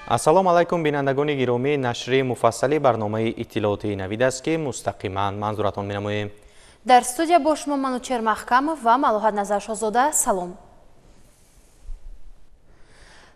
Ассалому алайкум бинандагони гиромӣ, нашри муфассали барномаи иттилоотии Навид аст, ки мустақиман манзуратон менамоем. Дар студия бо шумо Манучер Маҳкамов ва Малоҳат Назаршоҳзода. Салом.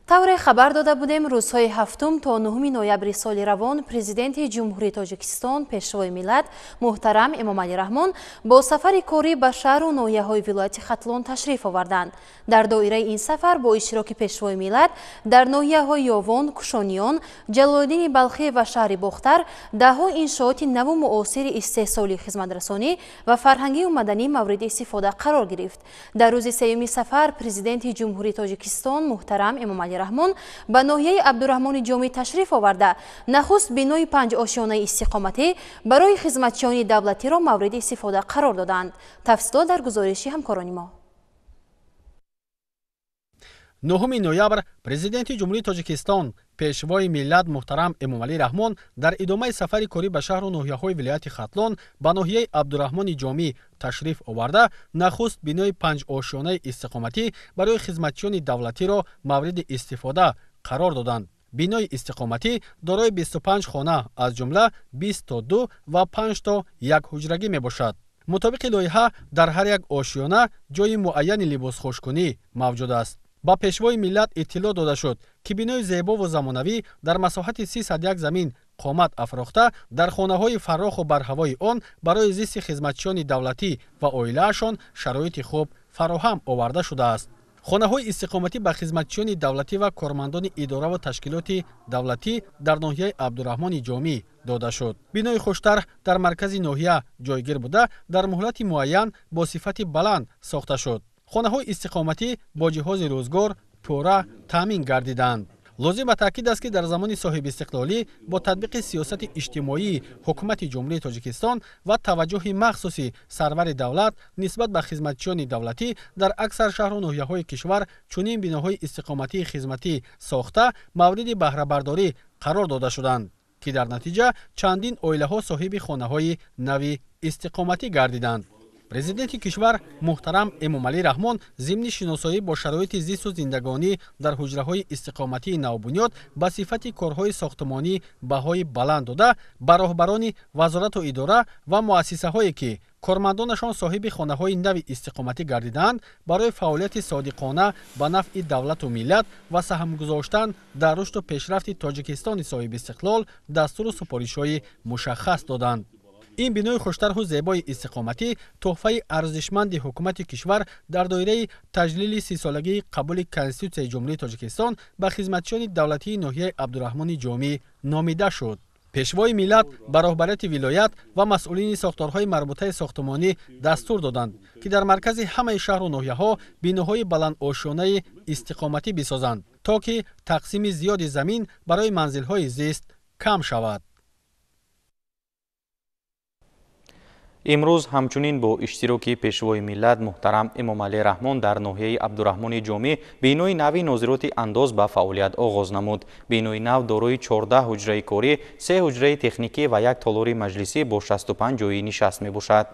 Тавре хабар дода будем, рӯзҳои 7 то 9 ноябри соли равон Президенти Ҷумҳурии Тоҷикистон, Пешвои миллат муҳтарам Эмомалӣ Раҳмон бо сафари корӣ ба шаҳру ноҳияҳои вилояти Хатлон ташриф оварданд. Дар доираи ин сафар бо иштироки Пешвои миллат дар ноҳияҳои Ёвон, Кушониён, Ҷалолиддини Балхӣ ва шаҳри Бохтар даҳҳо иншооти наву муосири истеҳсолии хизматрасонӣ ва фарҳангию маданӣ мавриди истифода қарор гирифт. Дар рӯзи сеюми сафар Президенти Ҷумҳурии Тоҷикистон муҳтарам Эмомалӣ Раҳмон ба ноҳияи Абдураҳмони Ҷомӣ ташриф оварда, нахуст бинои панҷошёнаи истиқоматӣ барои хизматчиёни давлатиро мавриди истифода қарор доданд. Тафсилот дар гузориши ҳамкорони мо. 9 ноябр Президенти Ҷумҳурии Тоҷикистон, Пешвои миллат муҳтарам Эмомалӣ Раҳмон дар идомаи сафари корӣ ба шаҳру ноҳияҳои вилояти Хатлон ба ноҳияи Абдураҳмони Ҷомӣ ташриф оварда, нахуст бинои панҷошёнаи истиқоматӣ барои хизматчиёни давлатиро мавриди истифода қарор доданд. Бинои истиқоматӣ дорои 25 хона, аз ҷумла 20 то 2 ва 5 то 1 ҳуҷрагӣ мебошад. Мутобиқи лоиҳа дар ҳар як ошёна ҷойи муайяни либосхушккунӣ мавҷуд аст. Ба Пешвои миллат иттилоъ дода шуд, ки бинои зебову замонавӣ дар масоҳати 301 замин қомат афрохта, дар хонаҳои фарроху барҳавои он барои зисти хизматчиёни давлатӣ ва оилаашон шароити хуб фароҳам оварда шудааст. Хонаҳои истиқоматӣ ба хизматчиёни давлатӣ ва кормандони идораву ташкилоти давлатӣ дар ноҳияи Абдураҳмони Ҷомӣ дода шуд. Бинои хуштарҳ дар маркази ноҳия ҷойгир буда, дар муҳлати муайян бо сифати баланд сохта шуд. Хонаҳои истиқоматӣ бо ҷиҳози рӯзгор пурра таъмин гардиданд. Лозим ба таъкид аст, ки дар замони соҳибистиқлолӣ бо татбиқи сиёсати иҷтимоии ҳукумати Ҷумҳурии Тоҷикистон ва таваҷҷӯҳи махсуси сарвари давлат нисбат ба хизматчиёни давлатӣ дар аксар шаҳру ноҳияҳои кишвар чунин биноҳои истиқоматии хизматӣ сохта мавриди баҳрабардорӣ қарор дода шуданд, ки дар натиҷа чандин оилаҳо соҳиби хонаҳои нави истиқоматӣ гардиданд. Президенти кишвар муҳтарам Эмомалӣ Раҳмон зимни шиносоӣ бо шароити зисту зиндагонӣ дар ҳуҷраҳои истиқоматии навбунёд ба сифати корҳои сохтмонӣ баҳои баланд дода, ба роҳбарони вазорату идора ва муассисаҳое, ки кормандонашон соҳиби хонаҳои нави истиқоматӣ гардидаанд, барои фаъолияти содиқона ба нафъи давлату миллат ва саҳмгузоштан дар рушду пешрафти Тоҷикистони соҳибистиқлол дастуру супоришҳои мушаххас доданд. Ин бинои хуштарҳу зебои истиқоматӣ тӯҳфаи арзишманди ҳукумати кишвар дар доираи таҷлили 30-солагии қабули Конститутсияи Ҷумҳурии Тоҷикистон ба хизматчиёни давлатии ноҳияи Абдураҳмони Ҷомӣ номида шуд. Пешвои миллат ба роҳбарияти вилоят ва масъулини сохторҳои марбутаи сохтмонӣ дастур доданд, ки дар маркази ҳамаи шаҳру ноҳияҳо биноҳои баландошёнаи истиқоматӣ бисозанд, то ки тақсими зиёди замин барои манзилҳои зист кам шавад. Имрӯз ҳамчунин бо иштироки Пешвои миллат муҳтарам Эмомалӣ Раҳмон дар ноҳияи Абдураҳмони Ҷомӣ бинои нави нозироти андоз ба фаъолият оғоз намуд. Бинои нав дорои 14 ҳуҷраи корӣ, 3 ҳуҷраи техникӣ ва як толори маҷлисӣ бо 65 ҷойи нишаст мебошад.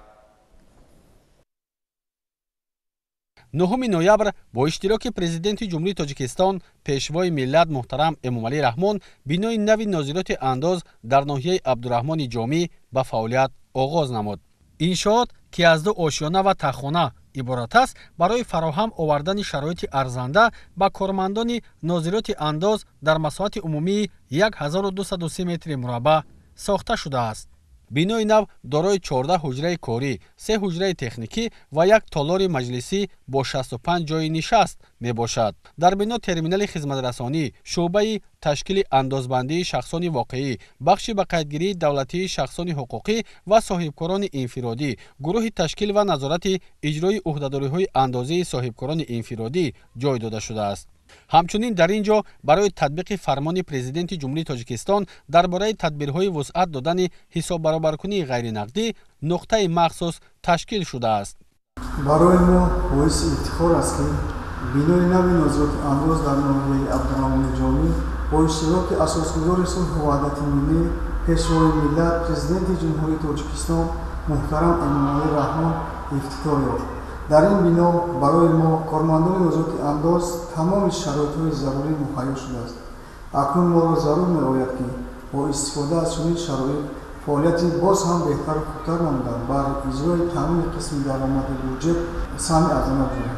9 ноябр бо иштироки Президенти Ҷумҳурии Тоҷикистон, Пешвои миллат муҳтарам Эмомалӣ Раҳмон бинои нави нозироти андоз дар ноҳияи Абдураҳмони Ҷомӣ ба фаъолият оғоз намуд. Иншоот, ки аз 2 ошёна ва таххона иборат аст, барои фароҳам овардани шароити арзанда ба кормандони нозироти андоз дар масоҳати умумии 1203 метри мураббаъ сохта шудааст. Бинои нав дорои 14 ҳуҷраи корӣ, 3 ҳуҷраи техникӣ ва як толори маҷлисӣ бо 65 ҷойи нишаст мебошад. Дар бино терминали хизматрасонӣ, шӯъбаи ташкили андозбандии шахсони воқеӣ, бахши ба қайдгирии давлатии шахсони ҳуқуқӣ ва соҳибкорони инфиродӣ, гурӯҳи ташкил ва назорати иҷрои ӯҳдадориҳои андозии соҳибкорони инфиродӣ ҷой дода шудааст. Ҳамчунин дар ин ҷо барои татбиқи фармони Президенти Ҷумҳурии Тоҷикистон дар бораи тадбирҳои вусъат додани ҳисоббаробаркунии ғайринақдӣ нуқтаи махсус ташкил шудааст. Барои мо боиси ифтихор аст, ки бинои нави нозироти андоз дар ноҳияи Абдураҳмони Ҷомӣ бо иштироки асосгузори сулҳу ваҳдати миллӣ, Пешвои миллат, Президенти Ҷумҳурии Тоҷикистон муҳтарам Эмомалӣ Раҳмон ифтитоҳ ёфт. Дар ин бино барои мо кормандони нозироти андоз тамоми шароитҳои зарурӣ муҳайё шудааст. Акнун моро зарур меояд, ки бо истифода аз чунин шароит фаъолияти боз ҳам беҳтару хубтар намуда, бар иҷрои таъмини қисми даромади буҷет саҳми арзанда гузорем.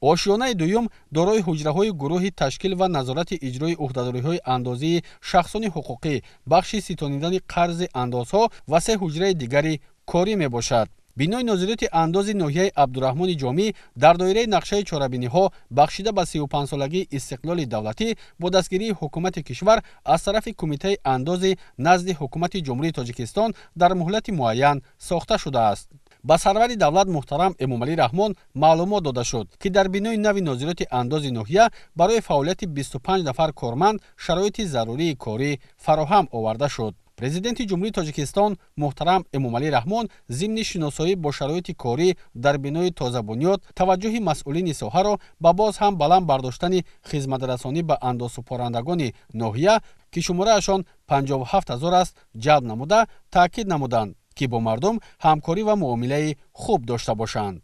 Ошёнаи дуюм дорои ҳуҷраҳои гурӯҳи ташкил ва назорати иҷрои ӯҳдадориҳои андозии шахсони ҳуқуқӣ, бахши ситонидани қарзи андозҳо ва се ҳуҷраи дигари корӣ мебошад. Бинои нозироти андози ноҳияи Абдураҳмони Ҷомӣ дар доираи нақшаи чорабиниҳо бахшида ба 35-солагии истиқлоли давлатӣ бо дастгирии ҳукумати кишвар аз тарафи Кумитаи андози назди Ҳукумати Ҷумҳурии Тоҷикистон дар муҳлати муайян сохта шудааст. Ба сарвари давлат муҳтарам Эмомалӣ Раҳмон маълумот дода шуд, ки дар бинои нави нозироти андози ноҳия барои фаъолияти 25 нафар корманд шароити зарурии корӣ фароҳам оварда шуд. Президенти Ҷумҳурии Тоҷикистон муҳтарам Эмомалӣ Раҳмон зимни шиносоӣ бо шароити корӣ дар бинои тозабунёд таваҷҷӯҳи масъулини соҳаро ба боз ҳам баланд бардоштани хизматрасонӣ ба андозсупорандагони ноҳия, ки шумораашон 57 ҳазор аст, ҷалб намуда, таъкид намуданд, ки бо мардум ҳамкорӣ ва муомилаи хуб дошта бошанд.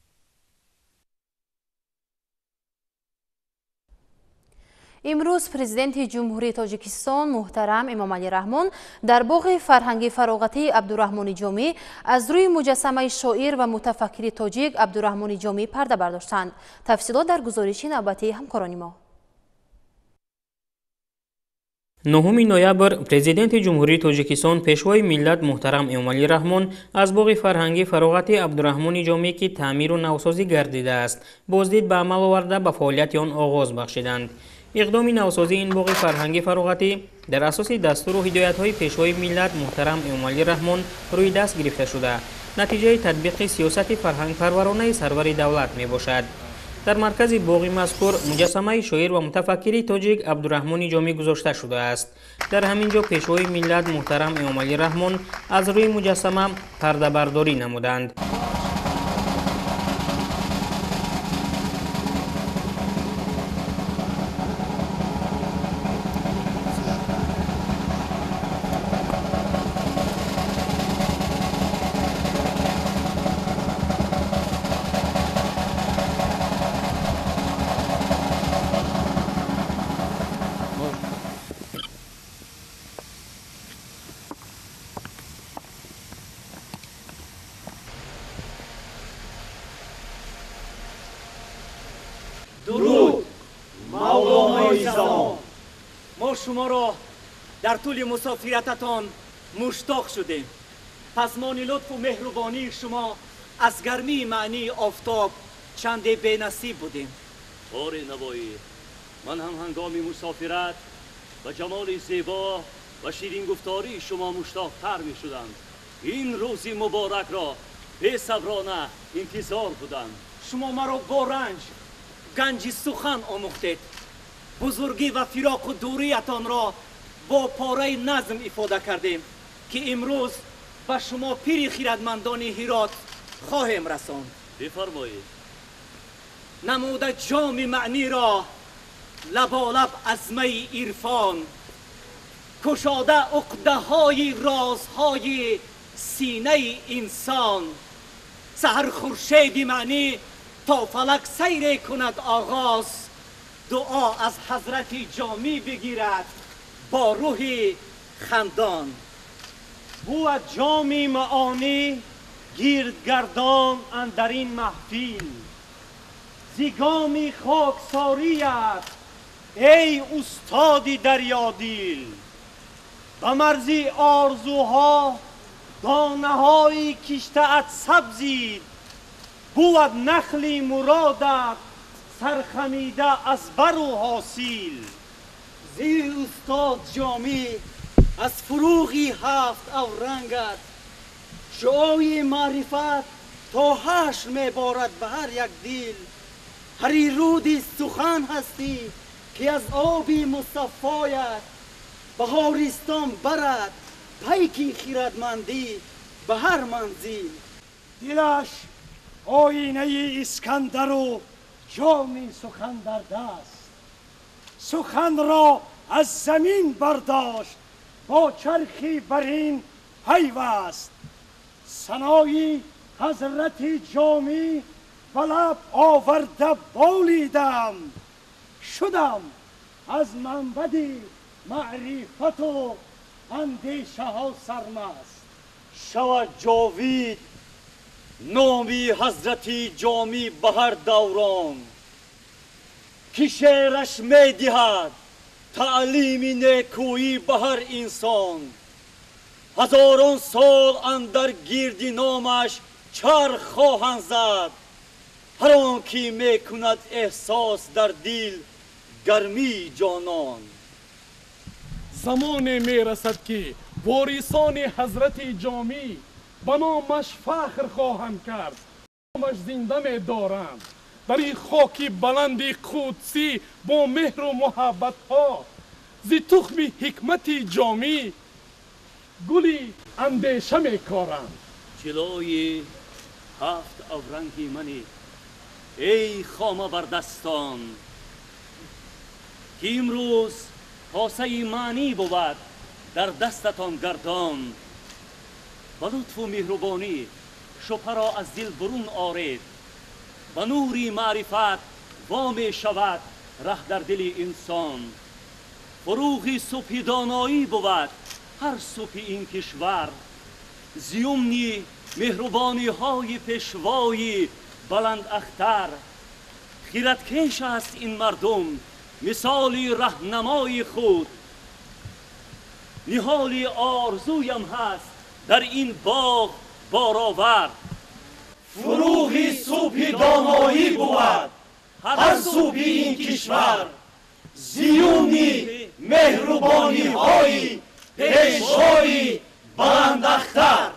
Имрӯз Президенти Ҷумҳурии Тоҷикистон муҳтарам Эмомалӣ Раҳмон дар боғи фарҳанги фароғатии Абдураҳмони Ҷомӣ аз рӯи муҷассамаи шоир ва мутафаккири тоҷик Абдураҳмони Ҷомӣ парда бардоштанд. Тафсилот дар гузориши навбатии ҳамкорони мо. 9 ноябр Президенти Ҷумҳурии Тоҷикистон, Пешвои миллат муҳтарам Эмомалӣ Раҳмон аз боғи фарҳанги фароғати Абдураҳмони Ҷомӣ, ки таъмиру навсозӣ гардидааст, боздид ба амал оварда, ба фаъолияти он оғоз бахшиданд. Иқдоми навсозии ин боғи фарҳанги фароғатӣ дар асоси дастуру ҳидоятҳои Пешвои миллат муҳтарам Эмомалӣ Раҳмон рӯи даст гирифта шуда, натиҷаи татбиқи сиёсати фарҳангпарваронаи сарвари давлат мебошад. Дар маркази боғи мазкур муҷассамаи шоир ва мутафаккири тоҷик Абдураҳмони Ҷомӣ гузошта шудааст. Дар ҳамин ҷо Пешвои миллат муҳтарам Эмомалӣ Раҳмон аз рӯи муҷассама пардабардорӣ намуданд. Дуруд, мавлонои замон! Мо шуморо дар тӯли мусофирататон муштоқ шудем. Пасмони лутфу меҳрубонии шумо аз гармии маънии офтоб чанде бенасиб будем. Оре, Навоӣ, ман ҳам ҳангоми мусофират ба ҷамоли зебо ва ширингуфтории шумо муштоқтар мешудам. Ин рӯзи муборакро бесаброна интизор будам. Шумо маро бо ранҷ ганҷи сухан омӯхтед. Бузургӣ ва фироқу дуриятонро бо пораи назм ифода кардем, ки имрӯз ба шумо пири хирадмандони Ҳирот хоҳем расонд. Бифармоед. Намуда ҷоми маъниро лаболаб аз майи ирфон, кушода уқдаҳои розҳои синаи инсон. Саҳар хуршеди маънӣ то фалак сайре кунад оғоз, дуо аз ҳазрати Ҷомӣ бигирад бо рӯҳи хандон. Бувад ҷоми маонӣ гирдгардон андар ин маҳфил, зигоми хоксорият эй устоди дарёдил. Ба марзи орзуҳо донаҳои киштаат сабзид, бувад нахли муродат сархамида аз бару ҳосил. Зири устод Ҷомӣ аз фуруғи ҳафт аврангат, шуои маърифат то ҳашр меборад ба ҳар як дил. Ҳари руди сухан ҳастӣ, ки аз оби мусаффоят баҳористон барад пайки хирадмандӣ ба ҳар манзил. Дилаш оинаи Искандару ҷоми сухан дар даст, суханро аз замин бардошт бо чархи барин пайваст. Санои ҳазрати Ҷомӣ ба лаб оварда болидам, шудам аз манбади маърифат ва андешаҳо сармаст. Шавад ҷовид номи ҳазрати Ҷомӣ ба ҳар даврон, ки шеъраш медиҳад таълими некӯӣ ба ҳар инсон. Ҳазорон сол андар гирди номаш чарх хоҳанд зад, ҳар он ки мекунад эҳсос дар дил гармии ҷонон. Замоне мерасад, ки ворисони ҳазрати Ҷомӣ ба номаш фахр хоҳанд кард, номаш зинда медоранд дар ин хоки баланди қудсӣ бо меҳру муҳаббатҳо. Зи тухми ҳикмати Ҷомӣ гули андеша мекоранд. Ҷилои ҳафт авранги мани, эй хома бардастон, ки имрӯз косаи маънӣ бувад дар дастатон гардон. Ба лутфу меҳрубонӣ шубҳаро аз дил бурун оред, ба нури маърифат во мешавад раҳ дар дили инсон. Фуруғи субҳи доноӣ бувад ҳар субҳи ин кишвар, зиёмни меҳрубониҳои пешвои баландахтар. Хираткеш аст ин мардум мисоли раҳнамои худ, ниҳоли орзуям ҳаст дар ин боғ боровар. Фуруғи субҳи доноӣ бувад ҳар субҳи ин кишвар, зиёмни меҳрубониҳои пешвои баландахтар.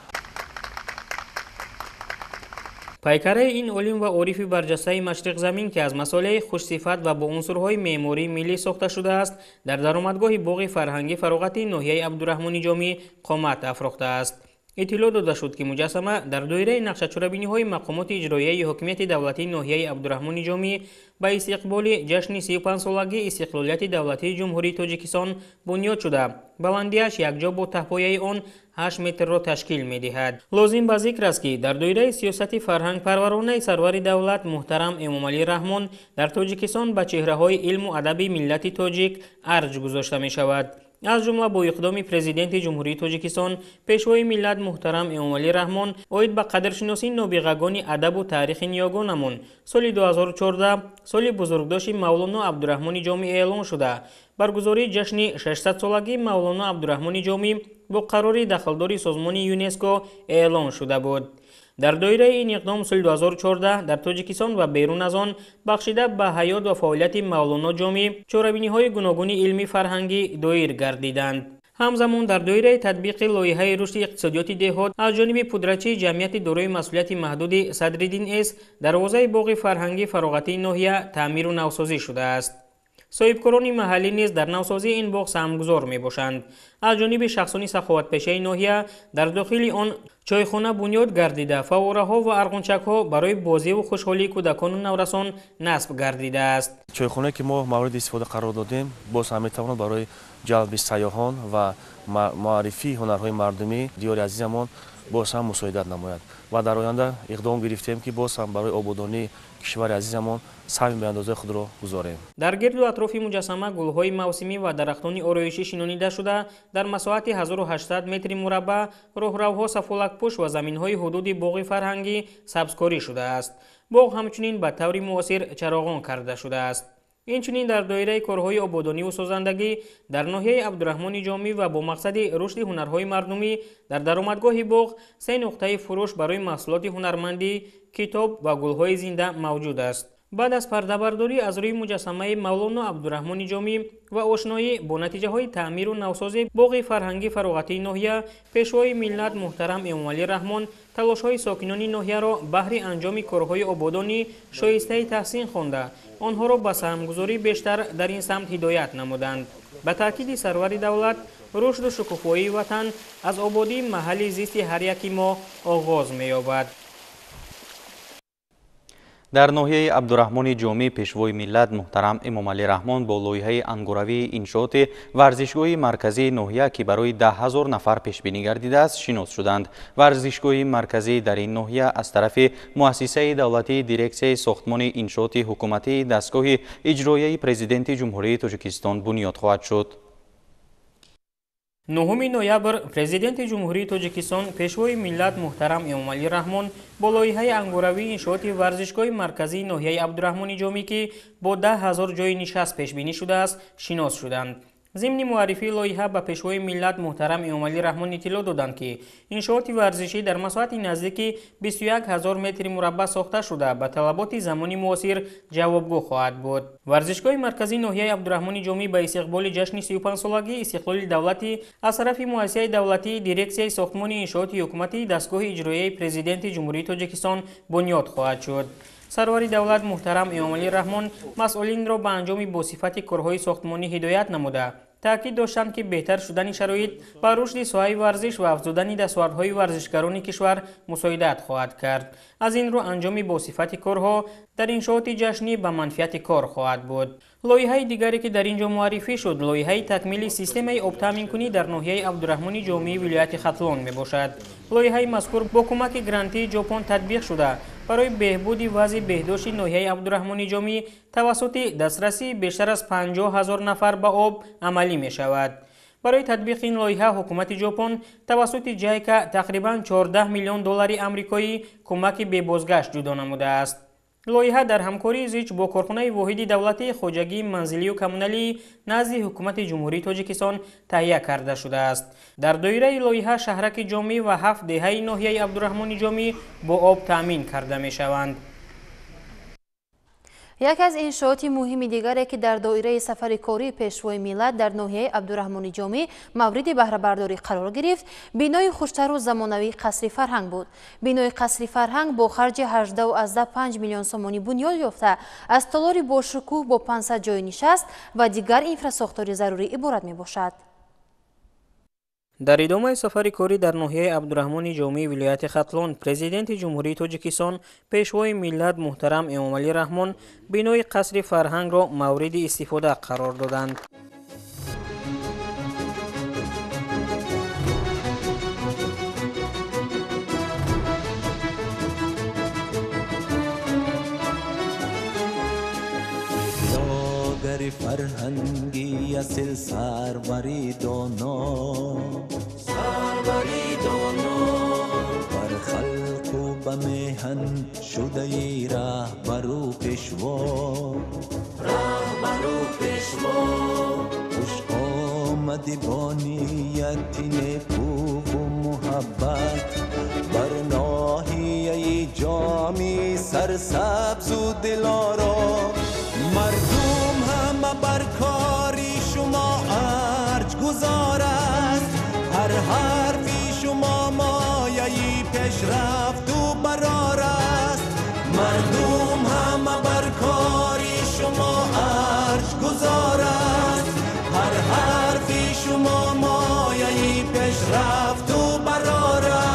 Пайкараи ин олим ва орифи барҷастаи машриқзамин, ки аз масолеҳи хушсифат ва бо унсурҳои меъмории миллӣ сохта шудааст, дар даромадгоҳи боғи фарҳангӣ фароғати ноҳияи Абдураҳмони Ҷомӣ қомат афрохтааст. Иттилоъ дода шуд, ки муҷассама дар доираи нақшачорабиниҳои мақомоти иҷроияи ҳокимияти давлатии ноҳияи Абдураҳмони Ҷомӣ ба истиқболи ҷашни 35-солагии истиқлолияти давлатии Ҷумҳурии Тоҷикистон бунёд шуда, баландиаш якҷо бо таҳпояи он 8 метрро ташкил медиҳад. Лозим ба зикр аст, ки дар доираи сиёсати фарҳангпарваронаи сарвари давлат муҳтарам Эмомалӣ Раҳмон дар Тоҷикистон ба чеҳраҳои илму адаби миллати тоҷик арҷ гузошта мешавад. Аз ҷумла бо иқдоми Президенти Ҷумҳурии Тоҷикистон Пешвои миллат муҳтарам Эмомалӣ Раҳмон оид ба қадршиносии нобиғагони адабу таърихи ниёгонамон соли 2014 соли бузургдошти Мавлоно Абдураҳмони Ҷомӣ эълон шуда, баргузории ҷашни 600-солагии Мавлоно Абдураҳмони Ҷомӣ бо қарори дахлдори созмони ЮНЕСКО эълон шуда буд. Дар доираи ин иқдом соли 2014 дар Тоҷикистон ва берун аз он бахшида ба ҳаёт ва фаъолияти Мавлоно Ҷомӣ чорабиниҳои гуногуни илмӣ фарҳангӣ доир гардиданд. Ҳамзамон дар доираи татбиқи лоиҳаи рушди иқтисодиёти деҳот аз ҷониби пудрачии ҷамъияти дорои масъулияти маҳдуди Садриддин С дарвозаи боғи фарҳангӣ фароғатии ноҳия таъмиру навсозӣ шудааст. Соҳибкорони маҳаллӣ низ дар навсозии ин боғ саҳмгузор мебошанд. Аз ҷониби шахсони саховатпешаи ноҳия дар дохили он чойхона бунёд гардида, фаввораҳо ва арғунчакҳо барои бозиву хушҳолии кӯдакону наврасон насб гардидааст. Чойхонае ки мо мавриди истифода қарор додем, боз ҳам метавонад барои ҷалби сайёҳон ва муаррифии ҳунарҳои мардумӣ диёри азизамон боз ҳам мусоидат намояд. Ва дар оянда иқдом гирифтем, ки боз ҳам барои ободонии кишвари азизамон саҳми беандозаи худро гузорем. Дар гирду атрофи муҷассама гулҳои мавсимӣ ва дарахтони ороишӣ шинонида шуда, дар масоҳати 1800 метри мураббаъ роҳравҳо сафолакпӯш ва заминҳои ҳудуди боғи фарҳангӣ сабзкорӣ шудааст. Боғ ҳамчунин ба таври муосир чароғон карда шудааст. Инчунин дар доираи корҳои ободониву созандагӣ дар ноҳияи Абдураҳмони Ҷомӣ ва бо мақсади рушди ҳунарҳои мардумӣ дар даромадгоҳи боғ 3 нуқтаи фурӯш барои маҳсулоти ҳунармандӣ, китоб ва гулҳои зинда мавҷуд аст. Баъд аз пардабардорӣ аз рӯи муҷассамаи Мавлоно Абдураҳмони Ҷомӣ ва ошноӣ бо натиҷаҳои таъмиру навсозии боғи фарҳангӣ фароғатии ноҳия, Пешвои миллат муҳтарам Эмомалӣ Раҳмон талошҳои сокинони ноҳияро баҳри анҷоми корҳои ободонӣ шоистаи таҳсин хонда, онҳоро ба саҳмгузории бештар дар ин самт ҳидоят намуданд. Ба таъкиди сарвари давлат, рушду шукуфоии ватан аз ободии маҳалли зисти ҳар яки мо оғоз меёбад. Дар ноҳияи Абдураҳмони Ҷомӣ Пешвои миллат муҳтарам Эмомалӣ Раҳмон бо лоиҳаи ангуравии иншооти варзишгоҳи марказии ноҳия, ки барои 10 000 нафар пешбинӣ гардидааст, шинос шуданд. Варзишгоҳи марказӣ дар ин ноҳия аз тарафи муассисаи давлатии дирексияи сохтмони иншооти ҳукуматии дастгоҳи иҷроияи Президенти Ҷумҳурии Тоҷикистон бунёд хоҳад шуд. 9 ноябр Президенти Ҷумҳурии Тоҷикистон, Пешвои миллат муҳтарам Эмомалӣ Раҳмон бо лоиҳаи ангоравии иншооти варзишгоҳи марказии ноҳияи Абдураҳмони Ҷомӣ, ки бо 10 ҳазор ҷойи нишаст пешбинӣ шудааст, шинос шуданд. Зимни муаррифии лоиҳа ба Пешвои миллат муҳтарам Эмомалӣ Раҳмон иттилоъ доданд, ки иншооти варзишӣ дар масоҳати наздики 21 ҳазор метри мураббаъ сохта шуда, ба талаботи замони муосир ҷавобгӯ хоҳад буд. Варзишгоҳи марказии ноҳияи Абдураҳмони Ҷомӣ ба истиқболи ҷашни 35-солагии истиқлоли давлатӣ аз тарафи муассисаи давлатии дирексияи сохтмони иншооти ҳукумати дастгоҳи иҷроияи Президенти Ҷумҳурии Тоҷикистон бунёд хоҳад шуд. Сарвари давлат муҳтарам Эмомалӣ Раҳмон масъулинро ба анҷоми босифати корҳои сохтмонӣ ҳидоят намуда, таъкид доштанд, ки беҳтар шудани шароит ба рушди соҳаи варзиш ва афзудани дастовардҳои варзишгарони кишвар мусоидат хоҳад кард. Аз ин рӯ анҷоми босифати корҳо дар иншооти ҷашнӣ ба манфиати кор хоҳад буд. Лоиҳаи дигаре, ки дар ин ҷо муаррифӣ шуд, лоиҳаи такмили системаи обтаъминкунӣ дар ноҳияи Абдураҳмони Ҷомии вилояти Хатлон мебошад. Лоиҳаи мазкур бо кӯмаки грантии Ҷопон татбиқ шуда, барои беҳбуди вазъи беҳдошти ноҳияи Абдураҳмони Ҷомӣ тавассути дастрасии бештар аз 50 ҳазор нафар ба об амалӣ мешавад. Барои татбиқи ин лоиҳа ҳукумати Ҷопон тавассути ҷайка тақрибан 14 миллион доллари амрикоӣ кӯмаки бебозгашт ҷудо намудааст. Лоиҳа дар ҳамкории зич бо корхонаи воҳиди давлатии хоҷагии манзилию коммуналӣ назди ҳукумати Ҷумҳурии Тоҷикистон таҳия карда шудааст. Дар доираи лоиҳа шаҳраки Ҷомӣ ва 7 деҳаи ноҳияи Абдураҳмони Ҷомӣ бо об таъмин карда мешаванд. Яке аз иншооти муҳими дигаре, ки дар доираи сафари кории Пешвои миллат дар ноҳияи Абдураҳмони Ҷомӣ мавриди баҳрабардорӣ қарор гирифт, бинои хуштару замонавии қасри фарҳанг буд. Бинои қасри фарҳанг бо харҷи 18,5 миллион сомонӣ бунёд ёфта, аз толори бошукӯҳ бо 500 ҷойи нишаст ва дигар инфрасохтори зарурӣ иборат мебошад. Дар идомаи сафари корӣ дар ноҳияи Абдураҳмони Ҷомии вилояти Хатлон, Президенти Ҷумҳурии Тоҷикистон, Пешвои миллат муҳтарам Эмомалӣ Раҳмон бинои қасри фарҳангро мавриди истифода қарор доданд. Фарҳанги асил сарвари доно, сарвари доно, бар халқу ба меҳан шудаи раҳбару пешво, раҳбару пешво. Хуш омадӣ бо нияти некуву муҳаббат бар ноҳияи Ҷомӣ сарсабзу дилоро. Мардум ҳама бар кори шумо арҷ гузор аст, ҳар ҳарфи шумо мояи пешрафту барор аст. Мардум ҳама бар кори шумо арҷ гузор аст, ҳар ҳарфи шумо мояи пешрафту барор аст.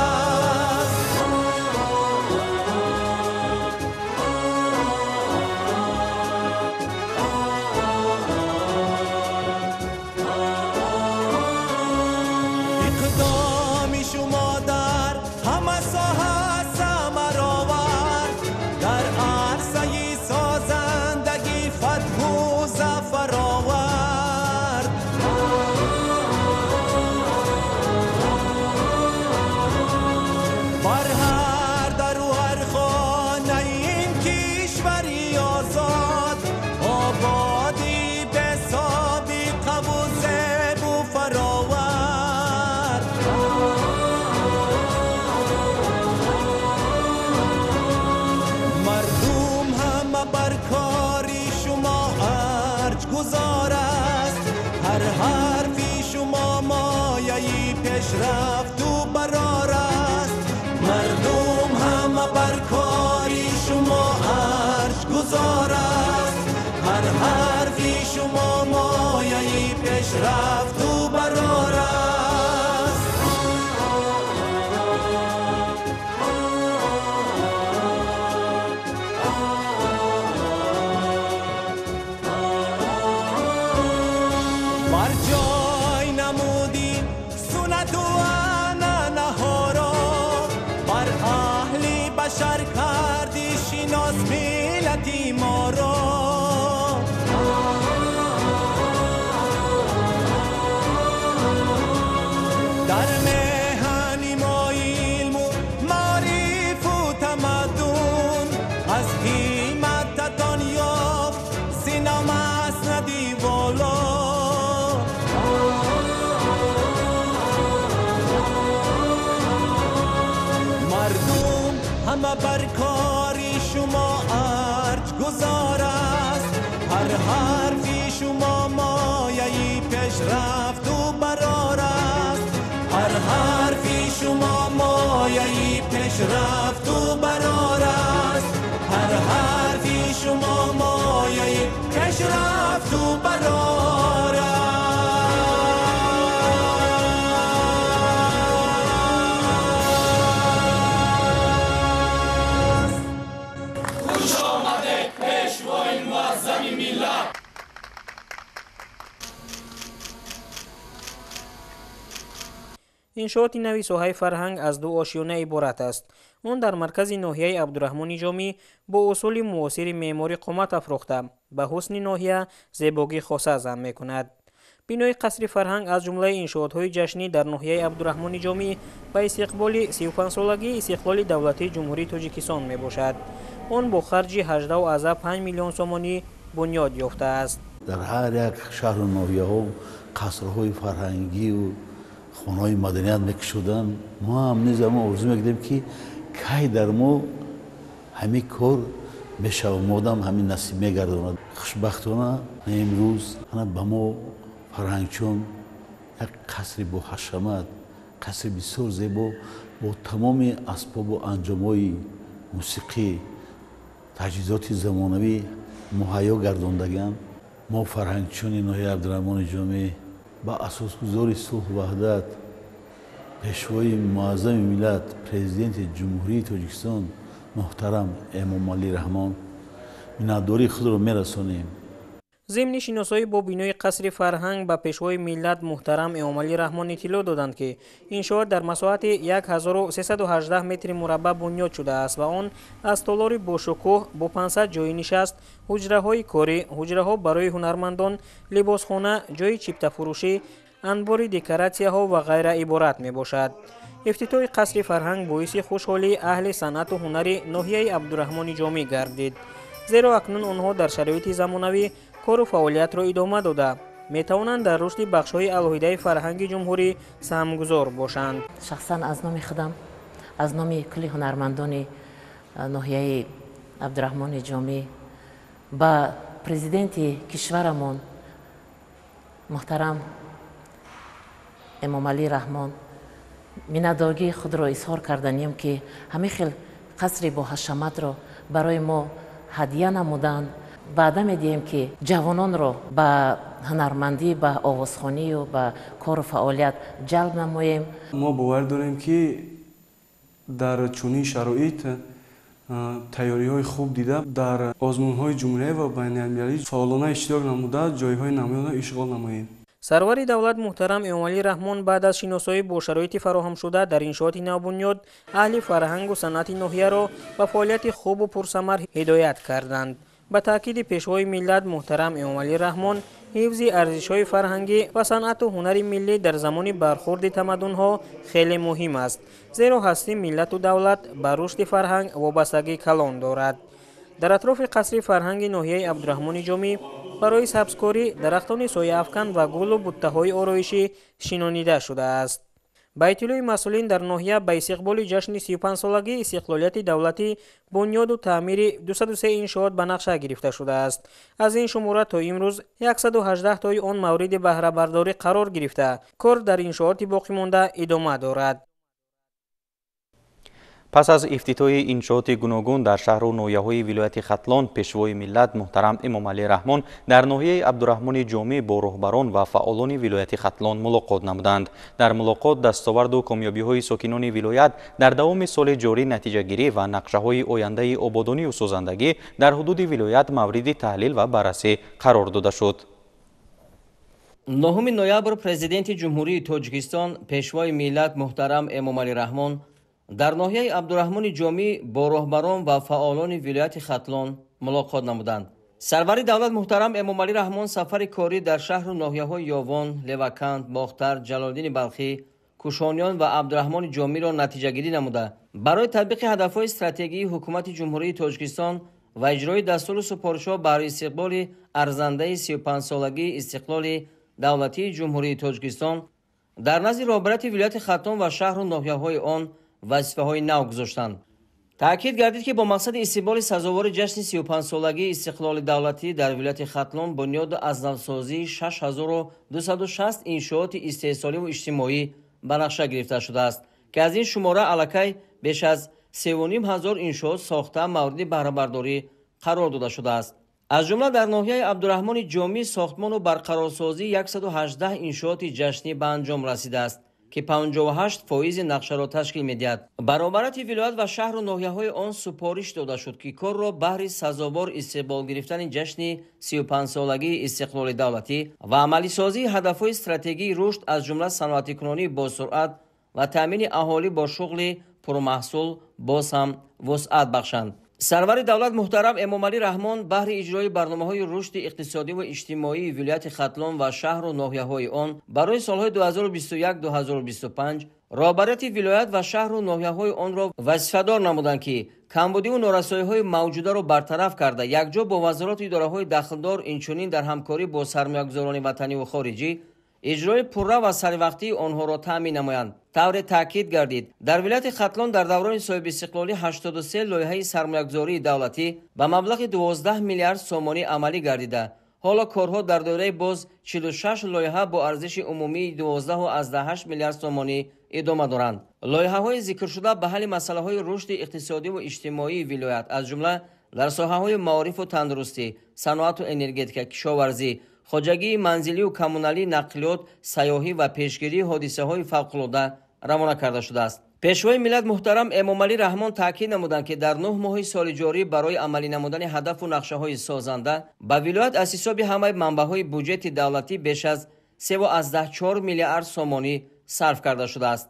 Пешрафту барор аст. Мардум ҳама бар кори шумо арҷ гузор аст, ҳар ҳарфи шумо мояи пешрафту барор аст. Бар ҷой намуди суннату анъанаҳоро, бар аҳли башар карди шинос миллати моро. Дар меҳани мо илму маърифу тамаддун, аз ҳиммататон ёфт сина маснади воло. Мардум ҳама бар кори шумо арҷ гузор аст, ҳар ҳарфи шумо мояи пешрафту барор аст, ҳар ҳарфи шумо мояи пешрафту барор аст, ҳар ҳарфи шумо мояи пешрафту барор аст. Хуш омадед, пешвои муаззами миллат! Иншооти нави соҳаи фарҳанг аз ду ошёна иборат аст. Он дар маркази ноҳияи Абдураҳмони Ҷомӣ бо усули муосири меъморӣ қомат афрохта, ба ҳусни ноҳия зебогии хоса зам мекунад. Бинои қасри фарҳанг аз ҷумлаи иншоотҳои ҷашнӣ дар ноҳияи Абдураҳмони Ҷомӣ ба истиқболи 35-солагии истиқлоли давлатии Ҷумҳурии Тоҷикистон мебошад. Он бо харҷи 18,5 миллион сомонӣ бунёд ёфтааст. Дар ҳар як шаҳру ноҳияҳо қасрҳои фарҳангию хонаҳои маданият мекушоданд. Мо ҳам низ мо орзу мекардем, ки кай дар мо ҳамин кор мешавад, модам ҳамин насиб мегардонад. Хушбахтона имрӯз ба мо фарҳангчон як қасри боҳашамат, қасри бисёр зебо бо тамоми асбобу анҷомҳои мусиқӣ, таҷҳизоти замонавӣ муҳайё гардондагианд. Мо фарҳангчони ноҳияи Абдураҳмони Ҷомӣ ба асосгузори сулҳу ваҳдат, пешвои муаззами миллат, президенти Ҷумҳурии Тоҷикистон муҳтарам Эмомалӣ Раҳмон миннатдории худро мерасонем. Зимни шиносоӣ бо бинои қасри фарҳанг ба пешвои миллат муҳтарам Эмомалӣ Раҳмон иттилоъ доданд, ки иншоот дар масоҳати 1318 метри мураббаъ бунёд шудааст ва он аз толори бошукӯҳ бо 500 ҷойи нишаст, ҳуҷраҳои корӣ, ҳуҷраҳо барои ҳунармандон, либосхона, ҷойи чиптафурӯшӣ, анбори декоратсияҳо ва ғайра иборат мебошад. Ифтитоҳи қасри фарҳанг боиси хушҳолии аҳли санъату ҳунари ноҳияи Абдураҳмони Ҷомӣ гардид, зеро акнун онҳо дар шароити замонавӣ кору фаъолиятро идома дода метавонанд дар рушди бахшҳои алоҳидаи фарҳанги ҷумҳурӣ саҳмгузор бошанд. Шахсан аз номи худам, аз номи кулли ҳунармандони ноҳияи Абдураҳмони Ҷомӣ ба президенти кишварамон муҳтарам Эмомалӣ Раҳмон миннатдории худро изҳор карданем, ки ҳамин хел қасри боҳашаматро барои мо ҳадя намуданд. Ваъда медиҳем, ки ҷавононро ба ҳунармандӣ, ба овозхонию ба кору фаъолият ҷалб намоем. Мо бовар дорем, ки дар чунин шароит тайёриҳои хуб дида, дар озмунҳои ҷумҳурия ва байналмилалӣ фаъолона иштирок намуда, ҷойҳои намоёнро ишғол намоем. Сарвари давлат муҳтарам Эмомалӣ Раҳмон баъд аз шиносоӣ бо шароити фароҳамшуда дар иншооти навбунёд аҳли фарҳангу санъати ноҳияро ба фаъолияти хубу пурсамар ҳидоят карданд. Ба таъкиди пешвои миллат муҳтарам Эмомалӣ Раҳмон, ҳифзи арзишҳои фарҳангӣ ва санъату ҳунари миллӣ дар замони бархурди тамаддунҳо хеле муҳим аст, зеро ҳастии миллату давлат ба рушди фарҳанг вобастагии калон дорад. Дар атрофи қасри фарҳанги ноҳияи Абдураҳмони Ҷомӣ барои сабзкорӣ дарахтони сояафкан ва гулу буттаҳои ороишӣ шинонида шудааст. Ба иттилои масъулин дар ноҳия ба истиқболи ҷашни 35-солагии истиқлолияти давлатӣ бунёду таъмири 203 иншоот ба нақша гирифта шудааст. Аз ин шумора то имрӯз 118 тои он мавриди баҳрабардорӣ қарор гирифта, кор дар иншооти боқимонда идома дорад. Пас аз ифтитоҳи иншооти гуногун дар шаҳру ноҳияҳои вилояти Хатлон, пешвои миллат муҳтарам Эмомалӣ Раҳмон дар ноҳияи Абдураҳмони Ҷомӣ бо роҳбарон ва фаъолони вилояти Хатлон мулоқот намуданд. Дар мулоқот дастоварду комёбиҳои сокинони вилоят дар давоми соли ҷорӣ, натиҷагирӣ ва нақшаҳои ояндаи ободонию созандагӣ дар ҳудуди вилоят мавриди таҳлил ва баррасӣ қарор дода шуд. 9 ноябр президенти Ҷумҳурии Тоҷикистон, пешвои миллат муҳтарам Эмомалӣ Раҳмон дар ноҳияи Абдураҳмони Ҷомӣ бо роҳбарон ва фаъолони вилояти Хатлон мулоқот намуданд. Сарвари давлат муҳтарам Эмомалӣ Раҳмон сафари корӣ дар шаҳру ноҳияҳои Ёвон, Леваканд, Бохтар, Ҷалолиддини Балхӣ, Кушониён ва Абдураҳмони Ҷомиро натиҷагирӣ намуда, барои татбиқи ҳадафҳои стратегии Ҳукумати Ҷумҳурии Тоҷикистон ва иҷрои дастуру супоришҳо барои истиқболи арзандаи 35-солагии истиқлоли давлатии Ҷумҳурии Тоҷикистон дар назди роҳбарияти вилояти Хатлон ва шаҳру ноҳияҳои он вазифаҳои нав гузоштанд. Таъкид гардид, ки бо мақсади истиқболи сазовори ҷашни 35-солагии истиқлоли давлатӣ дар вилояти Хатлон бунёду аз навсозии 6260 иншооти истеҳсоливу иҷтимоӣ ба нақша гирифта шудааст, ки аз ин шумора аллакай беш аз 3500 иншоот сохта мавриди баҳрабардорӣ қарор дода шудааст. Аз ҷумла дар ноҳияи Абдураҳмони Ҷомӣ сохтмону барқарорсозии 118 иншооти ҷашнӣ ба анҷом расидааст, ки 58% нақшаро ташкил медиҳад. Ба роҳбарияти вилоят ва шаҳру ноҳияҳои он супориш дода шуд, ки корро баҳри сазовор истиқбол гирифтани ҷашни 35-солагии истиқлоли давлатӣ ва амалисозии ҳадафҳои стратегии рушд, аз ҷумла саноатикунонии босуръат ва таъмини аҳолӣ бо шуғли пурмаҳсул боз ҳам вусъат бахшанд. Сарвари давлат муҳтарам Эмомалӣ Раҳмон баҳри иҷрои барномаҳои рушди иқтисодӣ ва иҷтимоии вилояти Хатлон ва шаҳру ноҳияҳои он барои солҳои 2021-2025 роҳбарияти вилоят ва шаҳру ноҳияҳои онро вазифадор намуданд, ки камбудиву норасоиҳои мавҷударо бартараф карда, якҷо бо вазорату идораҳои дахлдор, инчунин дар ҳамкорӣ бо сармоягузорони ватаниву хориҷӣ иҷрои пурра ва саривақтии онҳоро таъмин намоянд. Тавре таъкид гардид, дар вилояти Хатлон дар даврони соҳибистиқлолӣ 83 лоиҳаи сармоягузории давлатӣ ба маблағи 12 миллиард сомонӣ амалӣ гардида, ҳоло корҳо дар доираи боз 46 лоиҳа бо арзиши умумии 12,8 миллиард сомонӣ идома доранд. Лоиҳаҳои зикршуда ба ҳалли масъалаҳои рушди иқтисодиву иҷтимоии вилоят, аз ҷумла дар соҳаҳои маорифу тандурустӣ, саноату энергетика, кишоварзӣ, хоҷагии манзилию коммуналӣ, нақлиёт, сайёҳӣ ва пешгирии ҳодисаҳои фавқулода равона карда шудааст. Пешвои миллат муҳтарам Эмомалӣ Раҳмон таъкид намуданд, ки дар 9 моҳи соли ҷорӣ барои амалӣ намудани ҳадафу нақшаҳои созанда ба вилоят аз ҳисоби ҳамаи манбаъҳои буҷети давлатӣ беш аз 3,4 миллиард сомонӣ сарф карда шудааст.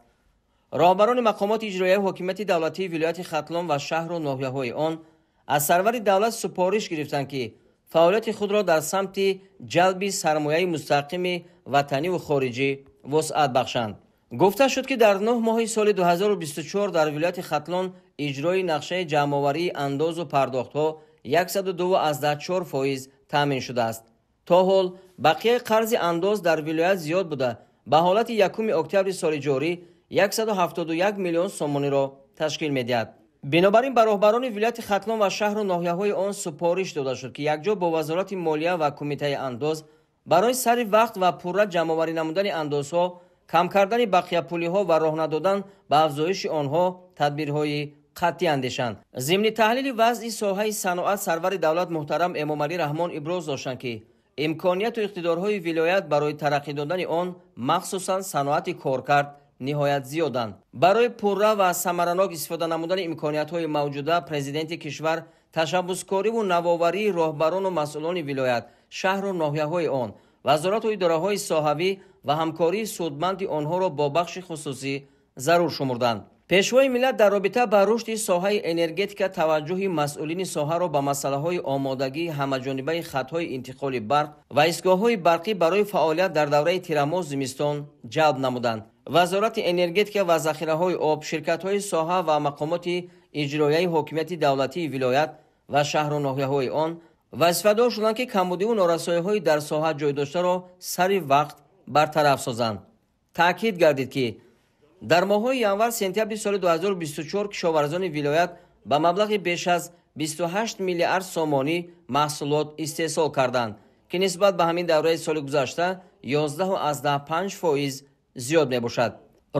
Роҳбарони мақомоти иҷроияи ҳокимияти давлатии вилояти Хатлон ва шаҳру ноҳияҳои он аз сарвари давлат супориш гирифтанд, ки фаъолияти худро дар самти ҷалби сармояи мустақими ватаниву хориҷӣ вусъат бахшанд. Гуфта шуд, ки дар 9 моҳи соли 2024 дар вилояти Хатлон иҷрои нақшаи ҷамъоварии андозу пардохтҳо 102,4% таъмин шудааст. То ҳол бақияи қарзи андоз дар вилоят зиёд буда, ба ҳолати 1 октябри соли ҷорӣ 171 миллион сомониро ташкил медиҳад. Бинобар ин ба роҳбарони вилояти Хатлон ва шаҳру ноҳияҳои он супориш дода шуд, ки якҷо бо Вазорати молия ва Кумитаи андоз барои сари вақт ва пурра ҷамъоварӣ намудани андозҳо, кам кардани бақияпулиҳо ва роҳ надодан ба афзоиши онҳо тадбирҳои қатъӣ андешанд. Зимни таҳлили вазъи соҳаи саноат сарвари давлат муҳтарам Эмомалӣ Раҳмон иброз доштанд, ки имконияту иқтидорҳои вилоят барои тараққӣ додани он, махсусан саноати коркард, ниҳоят зиёданд. Барои пурра ва самаранок истифода намудани имкониятҳои мавҷуда президенти кишвар ташаббускориву навоварии роҳбарону масъулони вилоят, шаҳру ноҳияҳои он, вазорату идораҳои соҳавӣ ва ҳамкории судманди онҳоро бо бахши хусусӣ зарур шумурданд. Пешвои миллат дар робита ба рушди соҳаи энергетика таваҷҷӯҳи масъулини соҳаро ба масъалаҳои омодагии ҳамаҷонибаи хатҳои интиқоли барқ ва истгоҳҳои барқӣ барои фаъолият дар давраи тирамоҳ зимистон ҷалб намуданд. Вазорати энергетика ва захираҳои об, ширкатҳои соҳа ва мақомоти иҷроияи ҳокимияти давлатии вилоят ва шаҳру ноҳияҳои он вазифадор шуданд, ки камбудиву норасоиҳои дар соҳа ҷой доштаро сари вақт бартараф созанд. Таъкид гардид, ки дар моҳҳои январ-сентябри соли 2024 кишоварзони вилоят ба маблағи беш аз 28 миллиард сомонӣ маҳсулот истеҳсол карданд, ки нисбат ба ҳамин давраи соли гузашта 11,5% зиёд мебошад.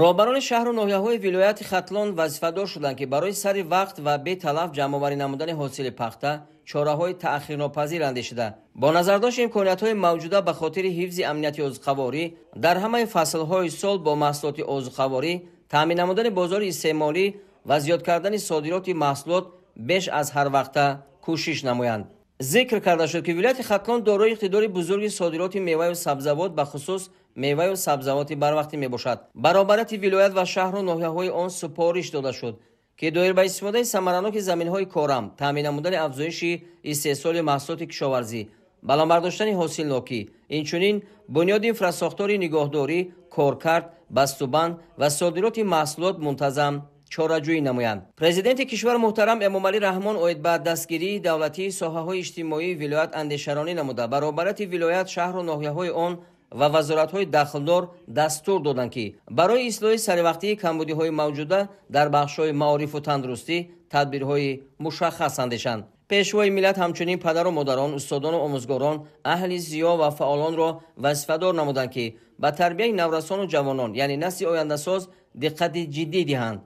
Роҳбарони шаҳру ноҳияҳои вилояти Хатлон вазифадор шуданд, ки барои сари вақт ва беталаф ҷамъоварӣ намудани ҳосили пахта чораҳои таъхирнопазир андешида, бо назардошти имкониятҳои мавҷуда ба хотири ҳифзи амнияти озуқаворӣ дар ҳамаи фаслҳои сол бо маҳсулоти озуқаворӣ, таъмин намудани бозори истеъмолӣ ва зиёд кардани содироти маҳсулот беш аз ҳар вақта кӯшиш намоянд. Зикр карда шуд, ки вилояти Хатлон дорои иқтидори бузурги содироти меваю сабзавот, ба хусус меваю сабзавоти барвақтӣ мебошад. Баробарияти вилоят ва шаҳру ноҳияҳои он супориш дода шуд, ки доир ба истифодаи самараноки заминҳои корам, таъмин намудани афзоиши истеҳсоли маҳсулоти кишоварзӣ, баланд бардоштани ҳосилнокӣ, инчунин бунёди инфрасохтори нигоҳдорӣ, коркард Бастубанд ва содироти маҳсулот мунтазам чораҷӯӣ намоянд. Президенти кишвар муҳтарам Эмомалӣ Раҳмон оид ба дастгирии давлатии соҳаҳои иҷтимоии вилоят андешаронӣ намуда, баробарияти вилоят, шаҳру ноҳияҳои он ва вазоратҳои дахлдор дастур доданд, ки барои ислоҳи саривақтии камбудиҳои мавҷуда дар бахшҳои маорифу тандурустӣ тадбирҳои мушаххас андешанд. Пешвои миллат ҳамчунин падару модарон, устодону омӯзгорон, аҳли зиё ва фаъолонро вазифадор намуданд, ки ба тарбияи наврасону ҷавонон, яъне насли ояндасоз, диққати ҷиддӣ диҳанд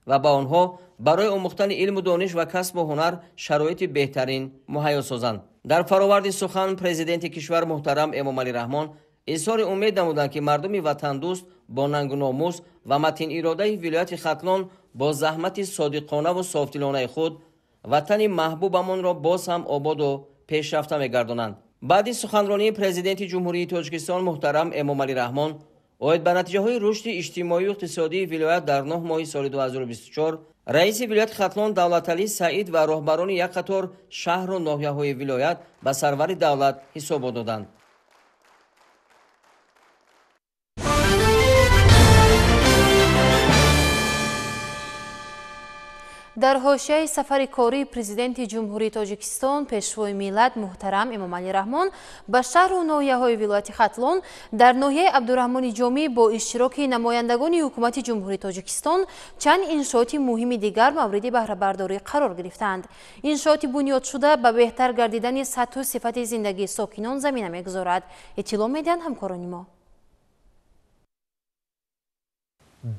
ва ба онҳо барои омӯхтани илму дониш ва касбу ҳунар шароити беҳтарин муҳайё созанд. Дар фароварди сухан президенти кишвар муҳтарам Эмомалӣ Раҳмон изҳори умед намуданд, ки мардуми ватандӯст бо нангу номус ва матиниродаи вилояти Хатлон бо заҳмати содиқонаву софдилонаи худ ватани маҳбубамонро боз ҳам ободу пешрафта мегардонанд. Баъди суханронии президенти Ҷумҳурии Тоҷикистон муҳтарам Эмомалӣ Раҳмон оид ба натиҷаҳои рушди иҷтимоию иқтисодии вилоят дар 9 моҳи соли 2024, раиси вилояти Хатлон Давлаталӣ Саид ва роҳбарони як қатор шаҳру ноҳияҳои вилоят ба сарвари давлат ҳисобот доданд. Дар ҳошияи сафари кории президенти Ҷумҳурии Тоҷикистон пешвои миллат муҳтарам Эмомалӣ Раҳмон ба шаҳру ноҳияҳои вилояти Хатлон дар ноҳияи Абдураҳмони Ҷомӣ бо иштироки намояндагони ҳукумати Ҷумҳурии Тоҷикистон чанд иншооти муҳими дигар мавриди баҳрабардорӣ қарор гирифтаанд. Иншооти бунёдшуда ба беҳтар гардидани сатҳу сифати зиндагии сокинон замина мегузорад. Иттилоъ медиҳанд ҳамкорони мо.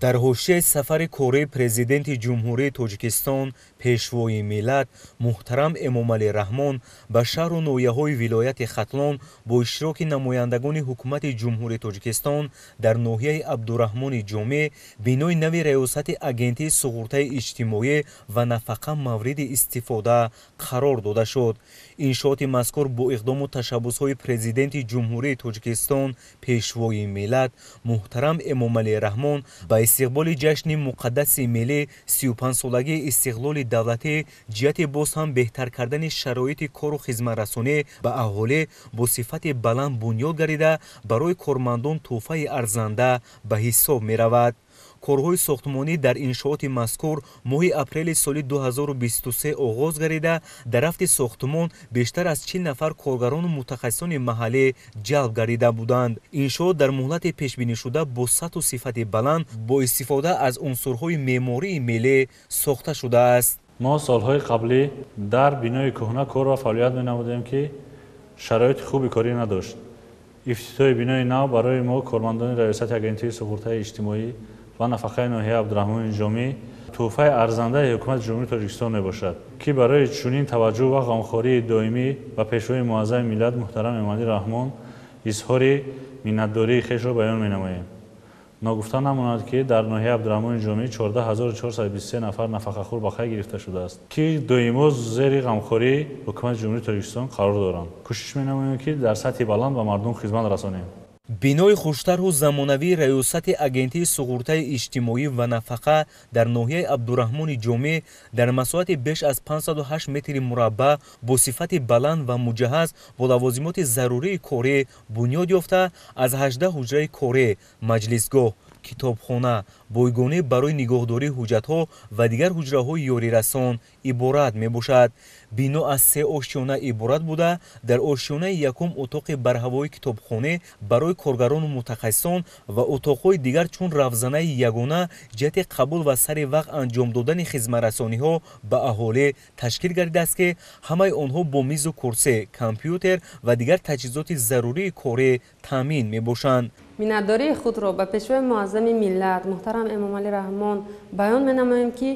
Дар ҳошияи сафари кории президенти Ҷумҳурии Тоҷикистон пешвои миллат муҳтарам Эмомалӣ Раҳмон ба шаҳру ноҳияҳои вилояти Хатлон бо иштироки намояндагони ҳукумати Ҷумҳурии Тоҷикистон дар ноҳияи Абдураҳмони Ҷомӣ бинои нави раёсати Агентии суғуртаи иҷтимоӣ ва нафақа мавриди истифода қарор дода шуд. Иншооти мазкур бо иқдому ташаббусҳои президенти Ҷумҳурии Тоҷикистон пешвои миллат муҳтарам Эмомалӣ Раҳмон ба истиқболи ҷашни муқаддаси миллӣ 35-солагии истиқлоли давлатӣ ҷиҳати боз ҳам беҳтар кардани шароити кору хизматрасонӣ ба аҳолӣ бо сифати баланд бунёд гардида барои кормандон тӯҳфаи арзанда ба ҳисоб меравад. Корҳои сохтмонӣ дар иншооти мазкур моҳи апрели соли 2023 оғоз гардида, дар рафти сохтмон бештар аз 40 нафар коргарону мутахассисони маҳаллӣ ҷалб гардида буданд. Иншоот дар муҳлати пешбинишуда бо сатҳу сифати баланд бо истифода аз унсурҳои меъмории миллӣ сохта шудааст. Мо солҳои қаблӣ дар бинои кӯҳна кор ва фаъолият менамудем, ки шароити хуби корӣ надошт. Ифтитоҳи бинои нав барои мо кормандони раёсати Агентии суғуртаи иҷтимоӣ ва нафақаи ноҳияи Абдураҳмони Ҷомӣ тӯҳфаи арзандаи ҳукумати Ҷумҳурии Тоҷикистон мебошад, ки барои чунин таваҷҷӯҳ ва ғамхории доимӣ ба пешвои муаззами миллат муҳтарам Эмомалӣ Раҳмон изҳори миннатдории хешро баён менамоем. Ногуфта намонад, ки дар ноҳияи Абдураҳмони Ҷомӣ 14423 нафар нафақахӯр ба қайд гирифта шудааст, ки доимо зери ғамхории ҳукумати Ҷумҳурии Тоҷикистон қарор доранд. Кӯшиш менамоем, ки дар сатҳи баланд ба мардум хизмат расонем. Бинои хуштарҳу замонавии раёсати Агентии суғуртаи иҷтимоӣ ва нафақа дар ноҳияи Абдураҳмони Ҷомӣ дар масоҳати беш аз 508 метри мураббаъ бо сифати баланд ва муҷаҳҳаз бо лавозимоти зарурии корӣ бунёд ёфта, аз 18 ҳуҷраи корӣ, маҷлисгоҳ, китобхона, бойгонӣ барои нигоҳдории ҳуҷҷатҳо ва дигар ҳуҷраҳои ёрирасон иборат мебошад. Бино аз 3 ошёна иборат буда, дар ошёнаи якум утоқи барҳавои китобхона барои коргарону мутахассисон ва утоқҳои дигар чун равзанаи ягона ҷиҳати қабул ва сари вақт анҷом додани хизматрасониҳо ба аҳолӣ ташкил гардидааст, ки ҳамаи онҳо бо мизу курсӣ, компютер ва дигар таҷҳизоти зарурии корӣ таъмин мебошанд. Миннатдории худро ба пешвои муаззами миллат муҳтарам Эмомалӣ Раҳмон баён менамоем, ки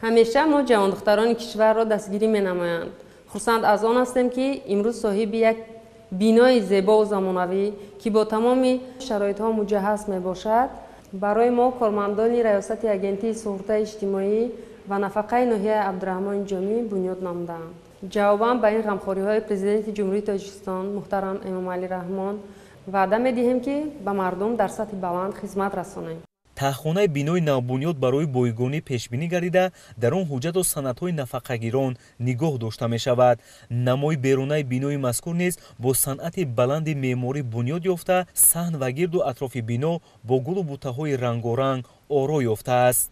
ҳамеша мо ҷавондухтарони кишварро дастгирӣ менамоянд. Хурсанд аз он ҳастем, ки имрӯз соҳиби як бинои зебову замонавӣ, ки бо тамоми шароитҳо муҷаҳҳаз мебошад, барои мо кормандони раёсати Агентии суғуртаи иҷтимоӣ ва нафақаи ноҳияи Абдураҳмони Ҷомӣ бунёд намудаанд. Ҷавобан ба ин ғамхориҳои президенти Ҷумҳурии Тоҷикистон муҳтарам Эмомалӣ Раҳмон ваъда медиҳем, ки ба мардум дар сатҳи баланд хизмат расонем. Таҳхонаи бинои навбунёд барои бойгонӣ пешбинӣ гардида, дар он ҳуҷҷату санадҳои нафақагирон нигоҳ дошта мешавад. Намои берунаи бинои мазкур низ бо санъати баланди меъморӣ бунёд ёфта, саҳн ва гирду атрофи бино бо гулу бутаҳои рангоранг оро ёфтааст.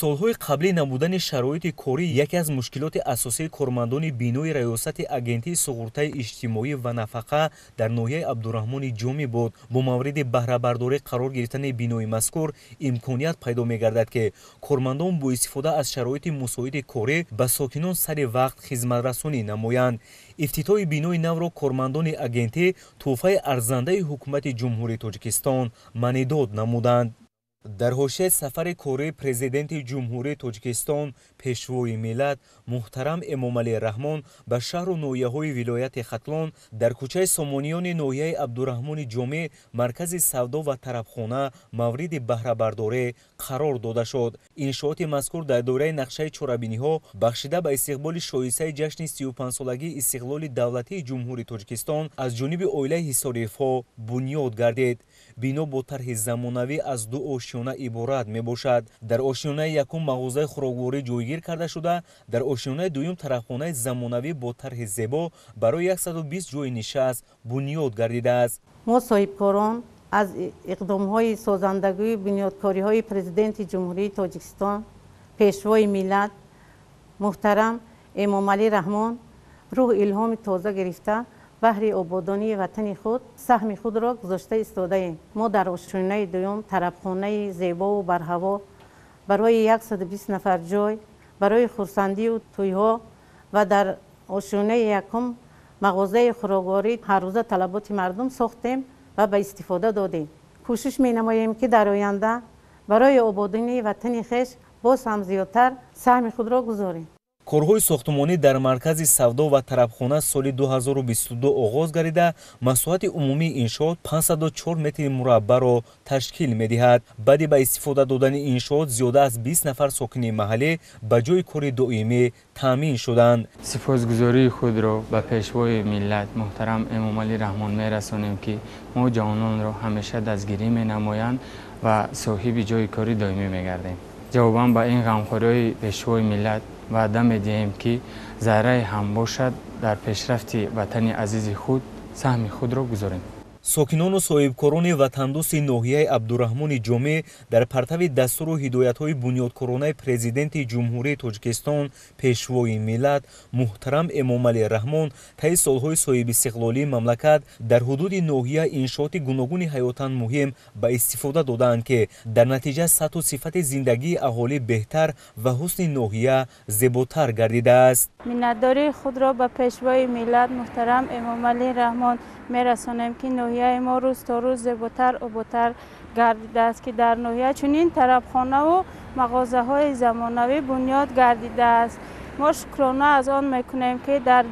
Солҳои қаблӣ набудани шароити корӣ яке аз мушкилоти асосии кормандони бинои раёсати Агентии суғуртаи иҷтимоӣ ва нафақа дар ноҳияи Абдураҳмони Ҷомӣ буд. Бо мавриди баҳрабардорӣ қарор гирифтани бинои мазкур имконият пайдо мегардад, ки кормандон бо истифода аз шароити мусоиди корӣ ба сокинон сари вақт хизматрасонӣ намоянд. Ифтитоҳи бинои навро кормандони агентӣ тӯҳфаи арзандаи ҳукумати Ҷумҳурии Тоҷикистон маънидод намуданд. Дар ҳошияи сафари кории Президенти Ҷумҳурии Тоҷикистон, Пешвои миллат муҳтарам Эмомалӣ Раҳмон ба шаҳру ноҳияҳои вилояти Хатлон, дар кӯчаи Сомониёни ноҳияи Абдураҳмони Ҷомӣ маркази савдо ва тарабхона мавриди баҳрабардорӣ қарор дода шуд. Иншооти мазкур дар доираи нақшаи чорабиниҳо бахшида ба истиқболи шоистаи ҷашни 35-солагии истиқлоли давлатии Ҷумҳурии Тоҷикистон аз ҷониби оилаи Ҳисориевҳо бунёд гардид. Бино бо тарҳи замонавӣ аз ду ошёна иборат мебошад. Дар ошёнаи якум мағозаи хӯрокворӣ ҷойгир карда шуда, дар ошёнаи дуюм тарабхонаи замонавӣ бо тарҳи зебо барои 120 ҷойи нишаст бунёд гардидааст. Мо соҳибкорон аз иқдомҳои созандагию бунёдкориҳои Президенти Ҷумҳурии Тоҷикистон, Пешвои миллат муҳтарам Эмомалӣ Раҳмон рӯҳ илҳоми тоза гирифта, баҳри ободонии ватани худ саҳми худро гузошта истодаем. Мо дар ошёнаи дуюм тарабхонаи зебову барҳаво барои 120 нафар ҷой барои хурсандию тӯйҳо ва дар ошёнаи якум мағозаи хӯрокворӣ ҳаррӯза талаботи мардум сохтем ва ба истифода додем. Кӯшиш менамоем, ки дар оянда барои ободонии ватани хеш боз ҳам зиёдтар саҳми худро гузорем. Корҳои сохтмонӣ дар маркази савдо ва тарабхона соли 2022 оғоз гардида, масоҳати умумии иншоот 504 метри мураббаъро ташкил медиҳад. Баъди ба истифода додани иншоот зиёда аз 20 нафар сокини маҳаллӣ ба ҷойи кори доимӣ таъмин шуданд. Сипосгузории худро ба Пешвои миллат муҳтарам Эмомалӣ Раҳмон мерасонем, ки мо ҷавононро ҳамеша дастгирӣ менамоянд ва соҳиби ҷойи кори доимӣ мегардем. Ҷавобан ба ин ғамхориҳои Пешвои миллат ваъда медиҳем, ки заррае ҳам бошад дар пешрафти ватани азизи худ саҳми худро гузорем. Сокинону соҳибкорони ватандӯсти ноҳияи Абдураҳмони Ҷомӣ дар партави дастуру ҳидоятҳои бунёдкоронаи Президенти Ҷумҳурии Тоҷикистон, Пешвои миллат муҳтарам Эмомалӣ Раҳмон таи солҳои соҳибистиқлолии мамлакат дар ҳудуди ноҳия иншооти гуногуни ҳаётан муҳим ба истифода додаанд, ки дар натиҷа сатҳу сифати зиндагии аҳолӣ беҳтар ва ҳусни ноҳия зеботар гардидааст. Миннатдории худро ба Пешвои миллат муҳтарам Эмомалӣ Раҳмон мерасонем, ки ноҳияи мо рӯз то рӯз зеботар оботар гардидааст, ки дар ноҳия чунин тарабхонаву мағозаҳои замонавӣ бунёд гардидааст. Мо шукрона аз он мекунем, ки дар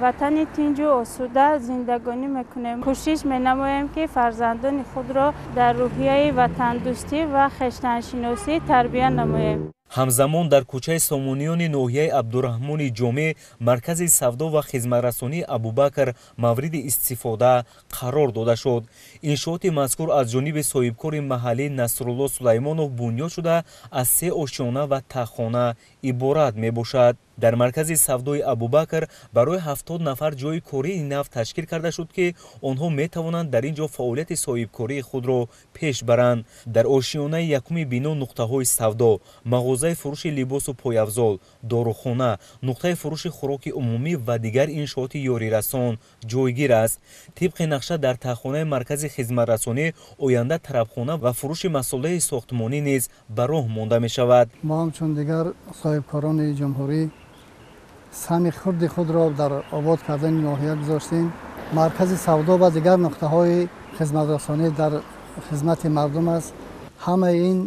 ватани тинҷу осуда зиндагонӣ мекунем. Кӯшиш менамоем, ки фарзандони худро дар рӯҳияи ватандӯстӣ ва хештаншиносӣ тарбия намоем. Ҳамзамон дар кӯчаи Сомониёни ноҳияи Абдураҳмони Ҷомӣ маркази савдо ва хизматрасонии Абубакр мавриди истифода қарор дода шуд. Иншооти мазкур аз ҷониби соҳибкори маҳаллӣ Насрулло Сулаймонов бунёд шуда, аз се ошёна ва таҳхона иборат мебошад. Дар маркази савдои Абубакр барои 70 нафар ҷойи кории нав ташкил карда шуд, ки онҳо метавонанд дар ин ҷо фаъолияти соҳибкории худро пеш баранд. Дар ошёнаи якуми бино нуқтаҳои савдо, мағозаи фурӯши либосу пойафзол, дорухона, нуқтаи фурӯши хӯроки умумӣ ва дигар иншооти ёрирасон ҷойгир аст. Тибқи нақша дар таҳхонаи маркази хизматрасонӣ оянда тарабхона ва фурӯши масолеҳи сохтмонӣ низ ба роҳ монда мешавад. Мо ҳамчун дигар соҳибкорони ҷумҳурӣ саҳми хурди худро дар обод кардани ноҳия гузоштем. Маркази савдо ва дигар нуқтаҳои хизматрасонӣ дар хизмати мардум аст. Ҳамаи ин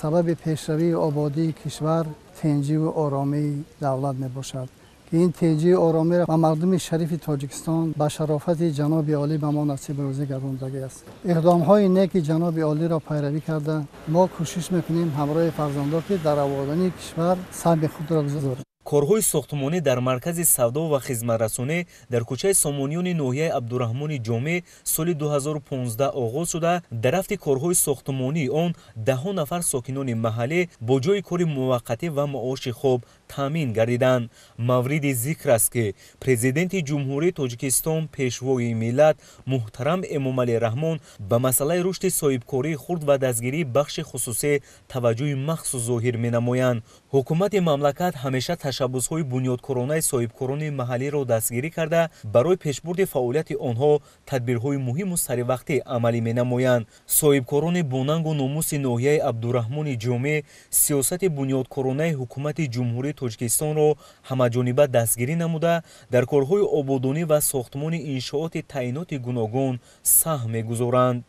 сабаби пешравии ободии кишвар, тинҷиву оромии давлат мебошад, ки ин тинҷию оромиро ба мардуми шарифи Тоҷикистон ба шарофати ҷаноби олӣ ба мо насиб рӯзӣ гардондагӣ аст. Иқдомҳои неки ҷаноби олиро пайравӣ карда, мо кӯшиш мекунем ҳамроҳи фарзандон, ки дар ободонии кишвар саҳми худро гузорем. Корҳои сохтмонӣ дар маркази савдо ва хизматрасонӣ дар кӯчаи Сомониёни ноҳияи Абдураҳмони Ҷомӣ соли 2015 оғоз шуда, дар рафти корҳои сохтмонии он даҳҳо нафар сокинони маҳаллӣ бо ҷойи кори муваққатӣ ва маоши хуб таъмин гардиданд. Мавриди зикр аст, ки Президенти Ҷумҳурии Тоҷикистон, Пешвои миллат муҳтарам Эмомалӣ Раҳмон ба масъалаи рушди соҳибкории хурд ва дастгирии бахши хусусӣ таваҷҷӯҳи махсус зоҳир менамоянд. Ҳукумати мамлакат ҳамеша ташаббусҳои бунёдкоронаи соҳибкорони маҳаллиро дастгирӣ карда, барои пешбурди фаъолияти онҳо тадбирҳои муҳиму саривақтӣ амалӣ менамоянд. Соҳибкорони бонангу номуси ноҳияи Абдураҳмони Ҷомӣ сиёсати бунёдкоронаи ҳукумати Ҷумҳурии Тоҷикистонро ҳамаҷониба дастгирӣ намуда, дар корҳои ободонӣ ва сохтмони иншооти таъиноти гуногун саҳм мегузоранд.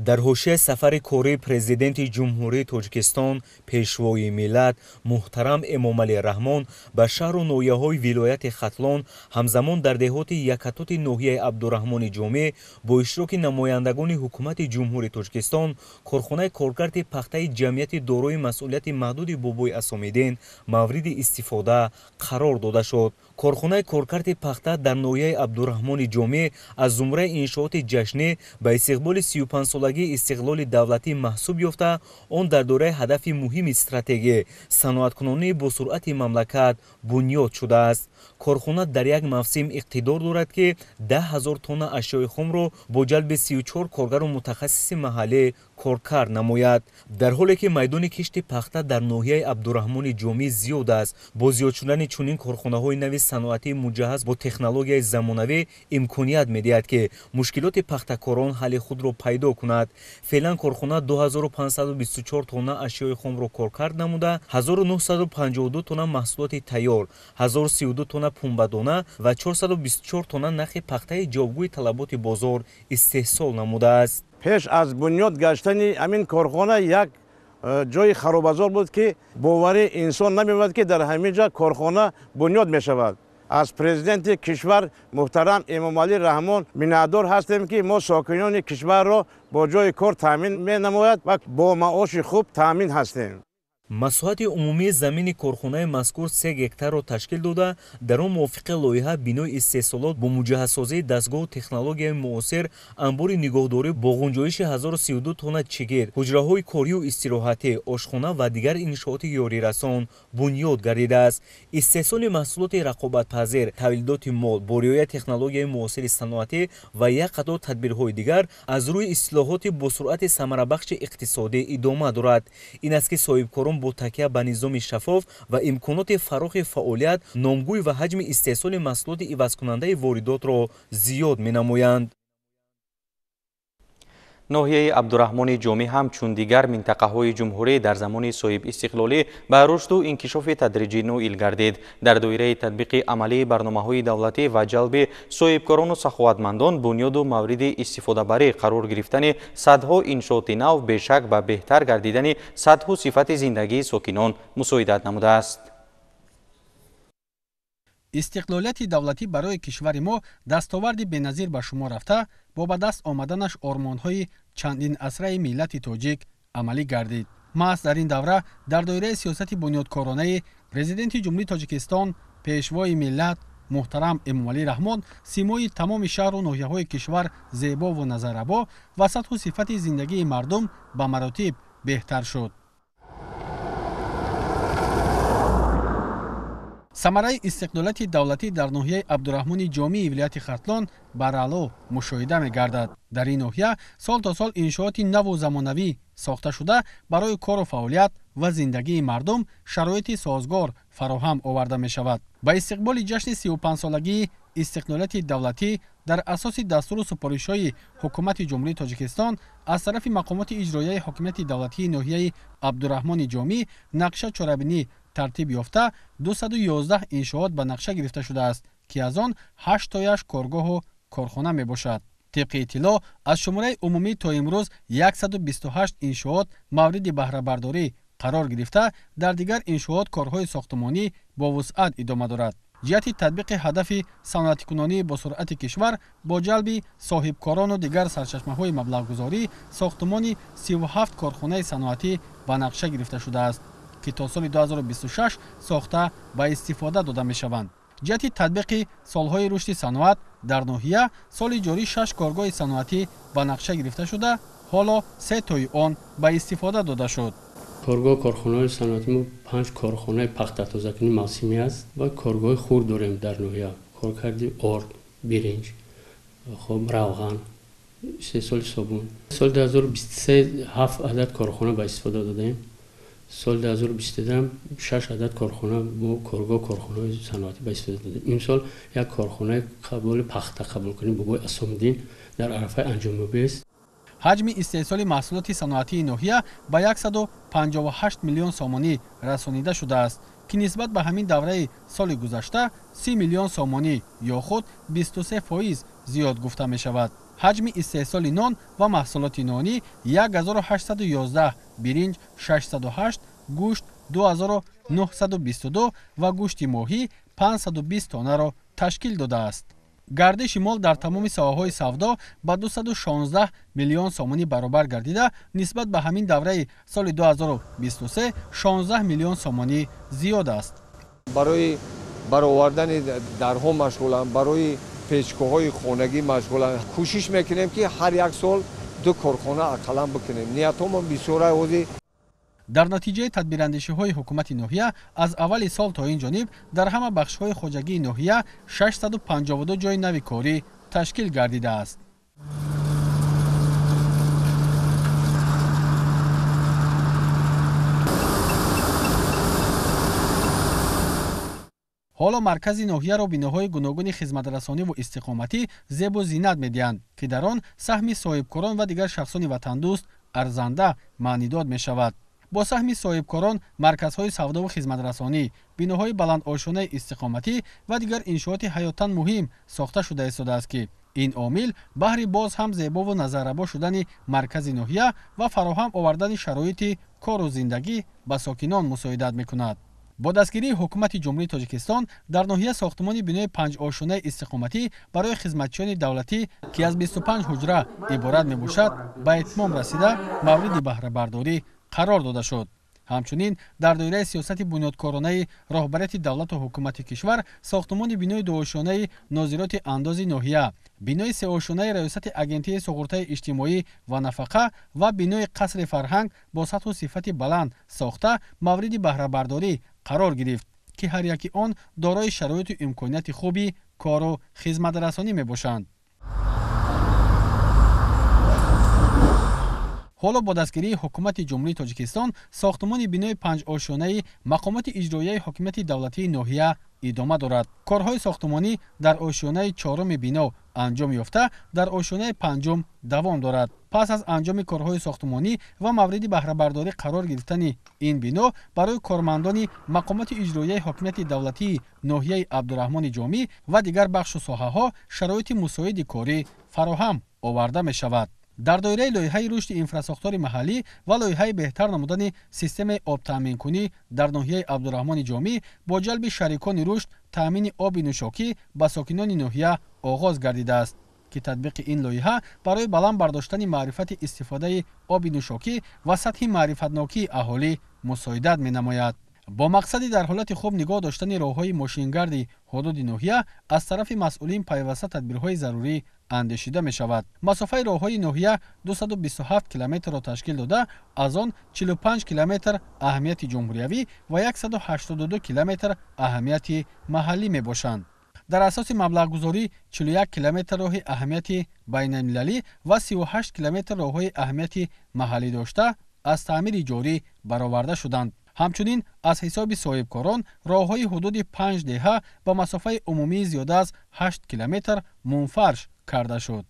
Дар ҳошияи сафари кории Президенти Ҷумҳурии Тоҷикистон, Пешвои миллат муҳтарам Эмомалӣ Раҳмон ба шаҳру ноҳияҳои вилояти Хатлон, ҳамзамон дар деҳоти Якатоти ноҳияи Абдураҳмони Ҷомӣ бо иштироки намояндагони ҳукумати Ҷумҳурии Тоҷикистон корхонаи коркарди пахтаи ҷамъияти дорои масъулияти маҳдуди Бобои Асомиддин мавриди истифода қарор дода шуд. Корхонаи коркарди пахта дар ноҳияи Абдураҳмони Ҷомӣ аз зумраи иншооти ҷашнӣ ба истиқболи 35-солагии истиқлоли давлатӣ маҳсуб ёфта, он дар доираи ҳадафи муҳими стратегӣ саноаткунонии босуръати мамлакат бунёд шудааст. Корхона дар як мавсим иқтидор дорад, ки 10 000 тонна ашёи хомро бо ҷалби 34 коргару мутахассиси маҳаллӣ коркард намояд. Дар ҳоле ки майдони кишти пахта дар ноҳияи Абдураҳмони Ҷомӣ зиёд аст, бо зиёд шудани чунин корхонаҳои нави саноатии муҷаҳҳаз бо технологияи замонавӣ имконият медиҳад, ки мушкилоти пахтакорон ҳалли худро пайдо кунад. Феълан корхона 2524 тонна ашёи хомро коркард намуда, 1952 тонна маҳсулоти тайёр, 1032 тонна пунбадона ва 424 тонна нахи пахтаи ҷавобгӯи талаботи бозор истеҳсол намудааст. Пеш аз бунёд гаштани ҳамин корхона як ҷои харобазор буд, ки боварӣ инсон намеомад, ки дар ҳамин ҷо корхона бунёд мешавад. Аз президенти кишвар муҳтарам Эмомалӣ Раҳмон миннатдор ҳастем, ки мо сокинони кишварро бо ҷои кор таъмин менамояд ва бо маоши хуб таъмин ҳастем. Масоҳати умумии замини корхонаи мазкур 3 гектарро ташкил дода, дар он мувофиқи лоиҳа бинои истеҳсолот бо муҷаҳҳазсозии дастгоҳу технологияи муосир, анбори нигоҳдорӣ бо ғунҷоиши 1032 тонна чигит, ҳуҷраҳои корию истироҳатӣ, ошхона ва дигар иншооти ёрирасон бунёд гардидааст. Истеҳсоли маҳсулоти рақобатпазир, тавлидоти мол бо риояи технологияи муосири саноатӣ ва як қатор тадбирҳои дигар аз рӯи истилоҳоти босуръати самарабахши иқтисодӣ идома дорад. Ин аст, ки соҳибкорон бо такя ба низоми шаффоф ва имконоти фарохи фаъолият номгӯй ва ҳаҷми истеҳсоли маҳсулоти ивазкунандаи воридотро зиёд менамоянд. Ноҳияи Абдураҳмони Ҷомӣ ҳам чун дигар минтақаҳои ҷумҳурӣ дар замони соҳибистиқлолӣ ба рушду инкишофи тадриҷӣ ноил гардид. Дар доираи татбиқи амалии барномаҳои давлатӣ ва ҷалби соҳибкорону саховатмандон бунёду мавриди истифодабарӣ қарор гирифтани садҳо иншооти нав бешак ба беҳтар гардидани сатҳу сифати зиндагии сокинон мусоидат намудааст. Истиқлолияти давлатӣ барои кишвари мо дастоварди беназир ба шумор рафта, бо ба даст омаданаш ормонҳои чандин асраи миллати тоҷик амалӣ гардид. Маҳз дар ин давра дар доираи сиёсати бунёдкоронаи Президенти Ҷумҳурии Тоҷикистон, Пешвои миллат муҳтарам Эмомалӣ Раҳмон симои тамоми шаҳру ноҳияҳои кишвар зебову назаррабо ва сатҳу сифати зиндагии мардум ба маротиб беҳтар шуд. Самараи истиқлолияти давлатӣ дар ноҳияи Абдураҳмони Ҷомии вилояти Хатлон бараъло мушоҳида мегардад. Дар ин ноҳия сол то сол иншооти наву замонавӣ сохта шуда, барои кору фаъолият ва зиндагии мардум шароити созгор фароҳам оварда мешавад. Ба истиқболи ҷашни 35-солагии истиқлолияти давлатӣ дар асоси дастуру супоришҳои ҳукумати Ҷумҳурии Тоҷикистон аз тарафи мақомоти иҷроияи ҳокимияти давлатии ноҳияи Абдураҳмони Ҷомӣ нақша чорабинӣ тартиб ёфта, 211 иншоот ба нақша гирифта шудааст, ки аз он 8 тояш коргоҳу корхона мебошад. Тибқи иттилоъ аз шумораи умумӣ то имрӯз 128 иншоот мавриди баҳрабардорӣ қарор гирифта, дар дигар иншоот корҳои сохтмонӣ бо вусъат идома дорад. Ҷиҳати татбиқи ҳадафи саноатикунонӣ бо суръати кишвар бо ҷалби соҳибкорону дигар сарчашмаҳои маблағгузорӣ сохтмони 37 корхонаи саноатӣ ба нақша гирифта шудааст. ки то соли 2026 сохта ба истифода дода мешаванд. Ҷиҳати татбиқи солҳои рушди саноат дар ноҳия соли ҷорӣ 6 коргоҳи саноатӣ ба нақша гирифта шуда, ҳоло 3 тои он ба истифода дода шуд. Коргоҳ корхонаҳои саноатӣ мо 5 корхонаи пахтатозакунӣ мавсимӣ аст ва коргоҳи хурд дорем дар ноҳия. Коркарди орд, биринҷ, хоб, равған, истеҳсоли собун. Соли 2023 7 адад корхона ба истифода додаем. Соли 2022 6 адад корхона мо коргоҳ корхонаҳои саноатӣ ба истифода додем. Имсол як корхонаи қабули пахта қабулкунӣ Бобои Асомиддин дар арафаи анҷомёбӣ аст. Ҳаҷми истеҳсоли маҳсулоти саноатии ноҳия ба 158 миллион сомонӣ расонида шудааст, ки нисбат ба ҳамин давраи соли гузашта 30 миллион сомонӣ ё худ 23% зиёд гуфта мешавад. Ҳаҷми истеҳсоли нон ва маҳсулоти нонӣ 1811, биринҷ 608, гӯшт 2922 ва гӯшти моҳӣ 520 тоннаро ташкил додааст. Гардиши мол дар тамоми соҳаҳои савдо ба 216 миллион сомонӣ баробар гардида, нисбат ба ҳамин давраи соли 2023 16 миллион сомонӣ зиёд аст. Барои баровардани дарҳо машғуланд, барои печкоҳои хонагӣ машғуланд. Кӯшиш мекунем, ки ҳар як сол 2 корхона ақаллан бикунем. Ниятҳомон бисёр аст. Дар натиҷаи тадбирандешиҳои ҳукумати ноҳия аз аввали сол то ин ҷониб дар ҳама бахшҳои хоҷагии ноҳия 652 ҷойи нави корӣ ташкил гардидааст. Ҳоло маркази ноҳияро биноҳои гуногуни хизматрасониву истиқоматӣ зебу зинат медиҳанд, ки дар он саҳми соҳибкорон ва дигар шахсони ватандӯст арзанда маънидод мешавад. Бо саҳми соҳибкорон марказҳои савдову хизматрасонӣ, биноҳои баландошонаи истиқоматӣ ва дигар иншооти ҳаётан муҳим сохта шуда истодааст, ки ин омил баҳри боз ҳам зебову назаррабо шудани маркази ноҳия ва фароҳам овардани шароити кору зиндагӣ ба сокинон мусоидат мекунад. Бо дастгирии ҳукумати Ҷумҳурии Тоҷикистон дар ноҳия сохтмони бинои 5-ошонаи истиқоматӣ барои хизматчиёни давлатӣ, ки аз 25 ҳуҷра иборат мебошад, ба итмом расида мавриди баҳрабардорӣ қарор дода шуд. Ҳамчунин дар доираи сиёсати бунёдкоронаи роҳбарияти давлату ҳукумати кишвар сохтмони бинои 2-ошонаи нозироти андози ноҳия, бинои 3-ошонаи раёсати агентии суғуртаи иҷтимоӣ ва нафақа ва бинои қасри фарҳанг бо сатҳу сифати баланд сохта мавриди баҳрабардорӣ қарор гирифт, ки ҳар яки он дорои шароиту имконияти хуби кору хизматрасонӣ мебошанд. Ҳоло бо дастгирии ҳукумати Ҷумҳурии Тоҷикистон сохтмони бинои 5-ошонаи мақомоти иҷроияи ҳокимияти давлатии ноҳия идома дорад. Корҳои сохтмонӣ дар ошёнаи 4-уми бино анҷом ёфта, дар ошёнаи 5-ум давом дорад. Пас аз анҷоми корҳои сохтмонӣ ва мавриди баҳрабардорӣ қарор гирифтани ин бино барои кормандони мақомоти иҷроияи ҳокимияти давлатии ноҳияи Абдураҳмони Ҷомӣ ва дигар бахшу соҳаҳо шароити мусоиди корӣ фароҳам оварда мешавад. Дар доираи лоиҳаи рушди инфрасохтори маҳаллӣ ва лоиҳаи беҳтар намудани системаи обтаъминкунӣ дар ноҳияи Абдураҳмони Ҷомӣ бо ҷалби шарикони рушд таъмини оби нӯшокӣ ба сокинони ноҳия оғоз гардидааст, ки татбиқи ин лоиҳа барои баланд бардоштани маърифати истифодаи оби нӯшокӣ ва сатҳи маърифатнокии аҳолӣ мусоидат менамояд. Бо мақсади дар ҳолати хуб нигоҳ доштани роҳҳои мошингарди ҳудуди ноҳия аз тарафи масъулин пайваста тадбирҳои зарурӣ андешида мешавад. Масофаи роҳҳои ноҳия 227 километрро ташкил дода, аз он 45 километр аҳамияти ҷумҳуриявӣ ва 182 километр аҳамияти маҳаллӣ мебошанд. Дар асоси маблағгузорӣ 41 километр роҳи аҳамияти байналмилалӣ ва 38 километр роҳҳои аҳамияти маҳаллӣ дошта аз таъмири ҷорӣ бароварда шуданд. Ҳамчунин аз ҳисоби соҳибкорон роҳҳои ҳудуди 5 деҳа ба масофаи умумии зиёда аз 8 километр мунфарш карда шуд.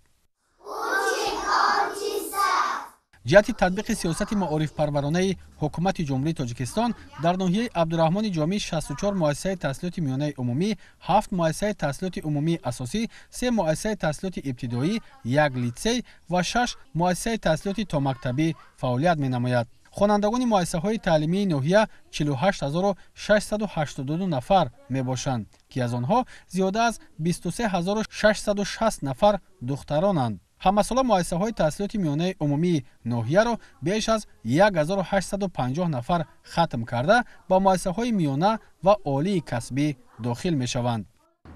Ҷиҳати татбиқи сиёсати маорифпарваронаи ҳукумати Ҷумҳурии Тоҷикистон дар ноҳияи Абдураҳмони Ҷомӣ 64 муассисаи таҳсилоти миёнаи умумӣ, 7 муассисаи таҳсилоти умумии асосӣ, 3 муассисаи таҳсилоти ибтидоӣ, 1 литсей ва 6 муассисаи таҳсилоти томактабӣ фаъолият менамояд. Хонандагони муассисаҳои таълимии ноҳия 48682 нафар мебошанд, ки аз онҳо зиёда аз 23660 нафар духтаронанд. Ҳамасола муассисаҳои таҳсилоти миёнаи умумии ноҳияро беш аз 1850 нафар хатм карда ба муассисаҳои миёна ва олии касбӣ дохил мешаванд.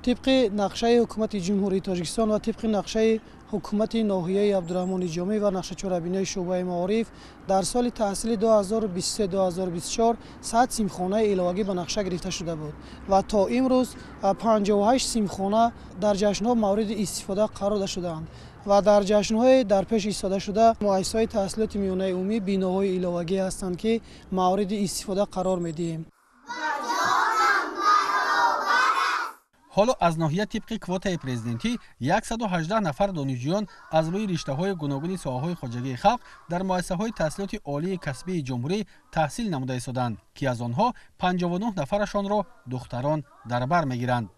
Тибқи нақшаи ҳукумати Ҷумҳурии Тоҷикистон ва тибқи нақшаи ҳукумати ноҳияи Абдураҳмони Ҷомӣ ва нақшачорабиниҳои шӯъбаи маориф дар соли таҳсили 2023-2024 100 синфхонаи иловагӣ ба нақша гирифта шуда буд ва то имрӯз 58 синфхона дар ҷашнҳо мавриди истифода қарор дода шудаанд ва дар ҷашнҳои дар пеш истодашуда муассисаҳои таҳсилоти миёнаи умумӣ биноҳои иловагӣ ҳастанд, ки мавриди истифода қарор медиҳем. Ҳоло аз ноҳия тибқи квотаи президентӣ 118 нафар донишҷӯён аз рӯи риштаҳои гуногуни соҳаҳои хоҷагии халқ дар муассисаҳои таҳсилоти олии касбии ҷумҳурӣ таҳсил намуда истоданд, ки аз онҳо 59 нафарашонро духтарон дар бар мегиранд.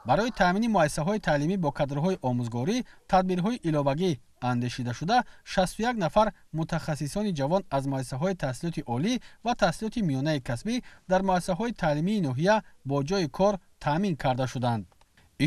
Барои таъмини муассисаҳои таълимӣ бо кадрҳои омӯзгорӣ тадбирҳои иловагӣ андешида шуда 61 нафар мутахассисони ҷавон аз муассисаҳои таҳсилоти олӣ ва таҳсилоти миёнаи касбӣ дар муассисаҳои таълимии ноҳия бо ҷойи кор таъмин карда шуданд.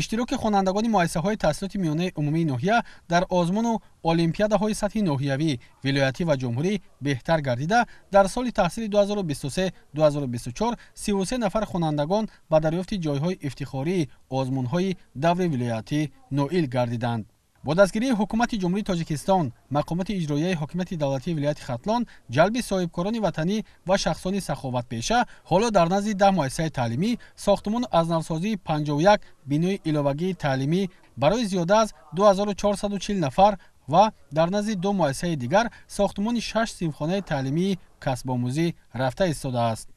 Иштироки хонандагони муассисаҳои таҳсилоти миёнаи умумии ноҳия дар озмуну олимпиадаҳои сатҳи ноҳиявӣ, вилоятӣ ва ҷумҳурӣ беҳтар гардида дар соли таҳсили 2023-2024 33 нафар хонандагон ба дарёфти ҷойҳои ифтихории озмунҳои даври вилоятӣ ноил гардиданд. Бо дастгирии ҳукумати Ҷумҳурии Тоҷикистон, мақомоти иҷроияи ҳокимияти давлатии вилояти Хатлон, ҷалби соҳибкорони ватанӣ ва шахсони саховатпеша ҳоло дар назди 10 муассисаи таълимӣ сохтумону аз навсозии 51 бинои иловагии таълимӣ барои зиёда аз 2440 нафар ва дар назди 2 муассисаи дигар сохтумони 6 синфхонаи таълимии касбомӯзӣ рафта истодааст.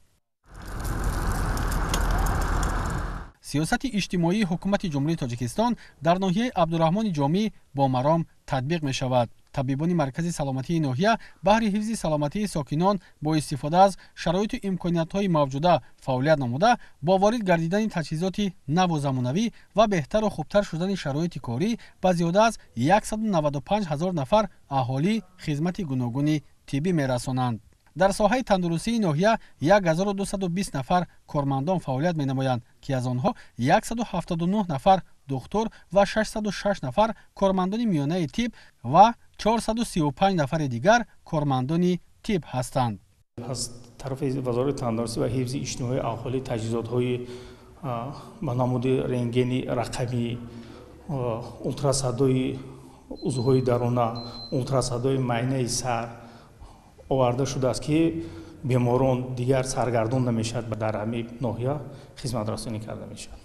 Сиёсати иҷтимоии ҳукумати Ҷумҳурии Тоҷикистон дар ноҳияи Абдураҳмони Ҷомӣ бо маром татбиқ мешавад. Табибони маркази саломатии ноҳия баҳри ҳифзи саломатии сокинон бо истифода аз шароиту имкониятҳои мавҷуда фаъолият намуда бо ворид гардидани таҷҳизоти наву замонавӣ ва беҳтару хубтар шудани шароити корӣ ба зиёда аз 195 ҳазор нафар аҳолӣ хизмати гуногуни тиббӣ мерасонанд. Дар соҳаи тандурустии ноҳия 1220 нафар кормандон фаъолият менамоянд, ки аз онҳо 179 нафар духтур ва 606 нафар кормандони миёнаи тиб ва 435 нафари дигар кормандони тиб ҳастанд. Аз тарафи Вазорати тандурустӣ ва ҳифзи иҷтимоии аҳолӣ таҷҳизотҳои ба намуди рентгени рақамӣ, ултрасадои узвҳои даруна, ултрасадои майнаи сар оварда шудааст, ки беморон дигар саргардон намешавад, дар ҳамин ноҳия хизматрасонӣ карда мешавад.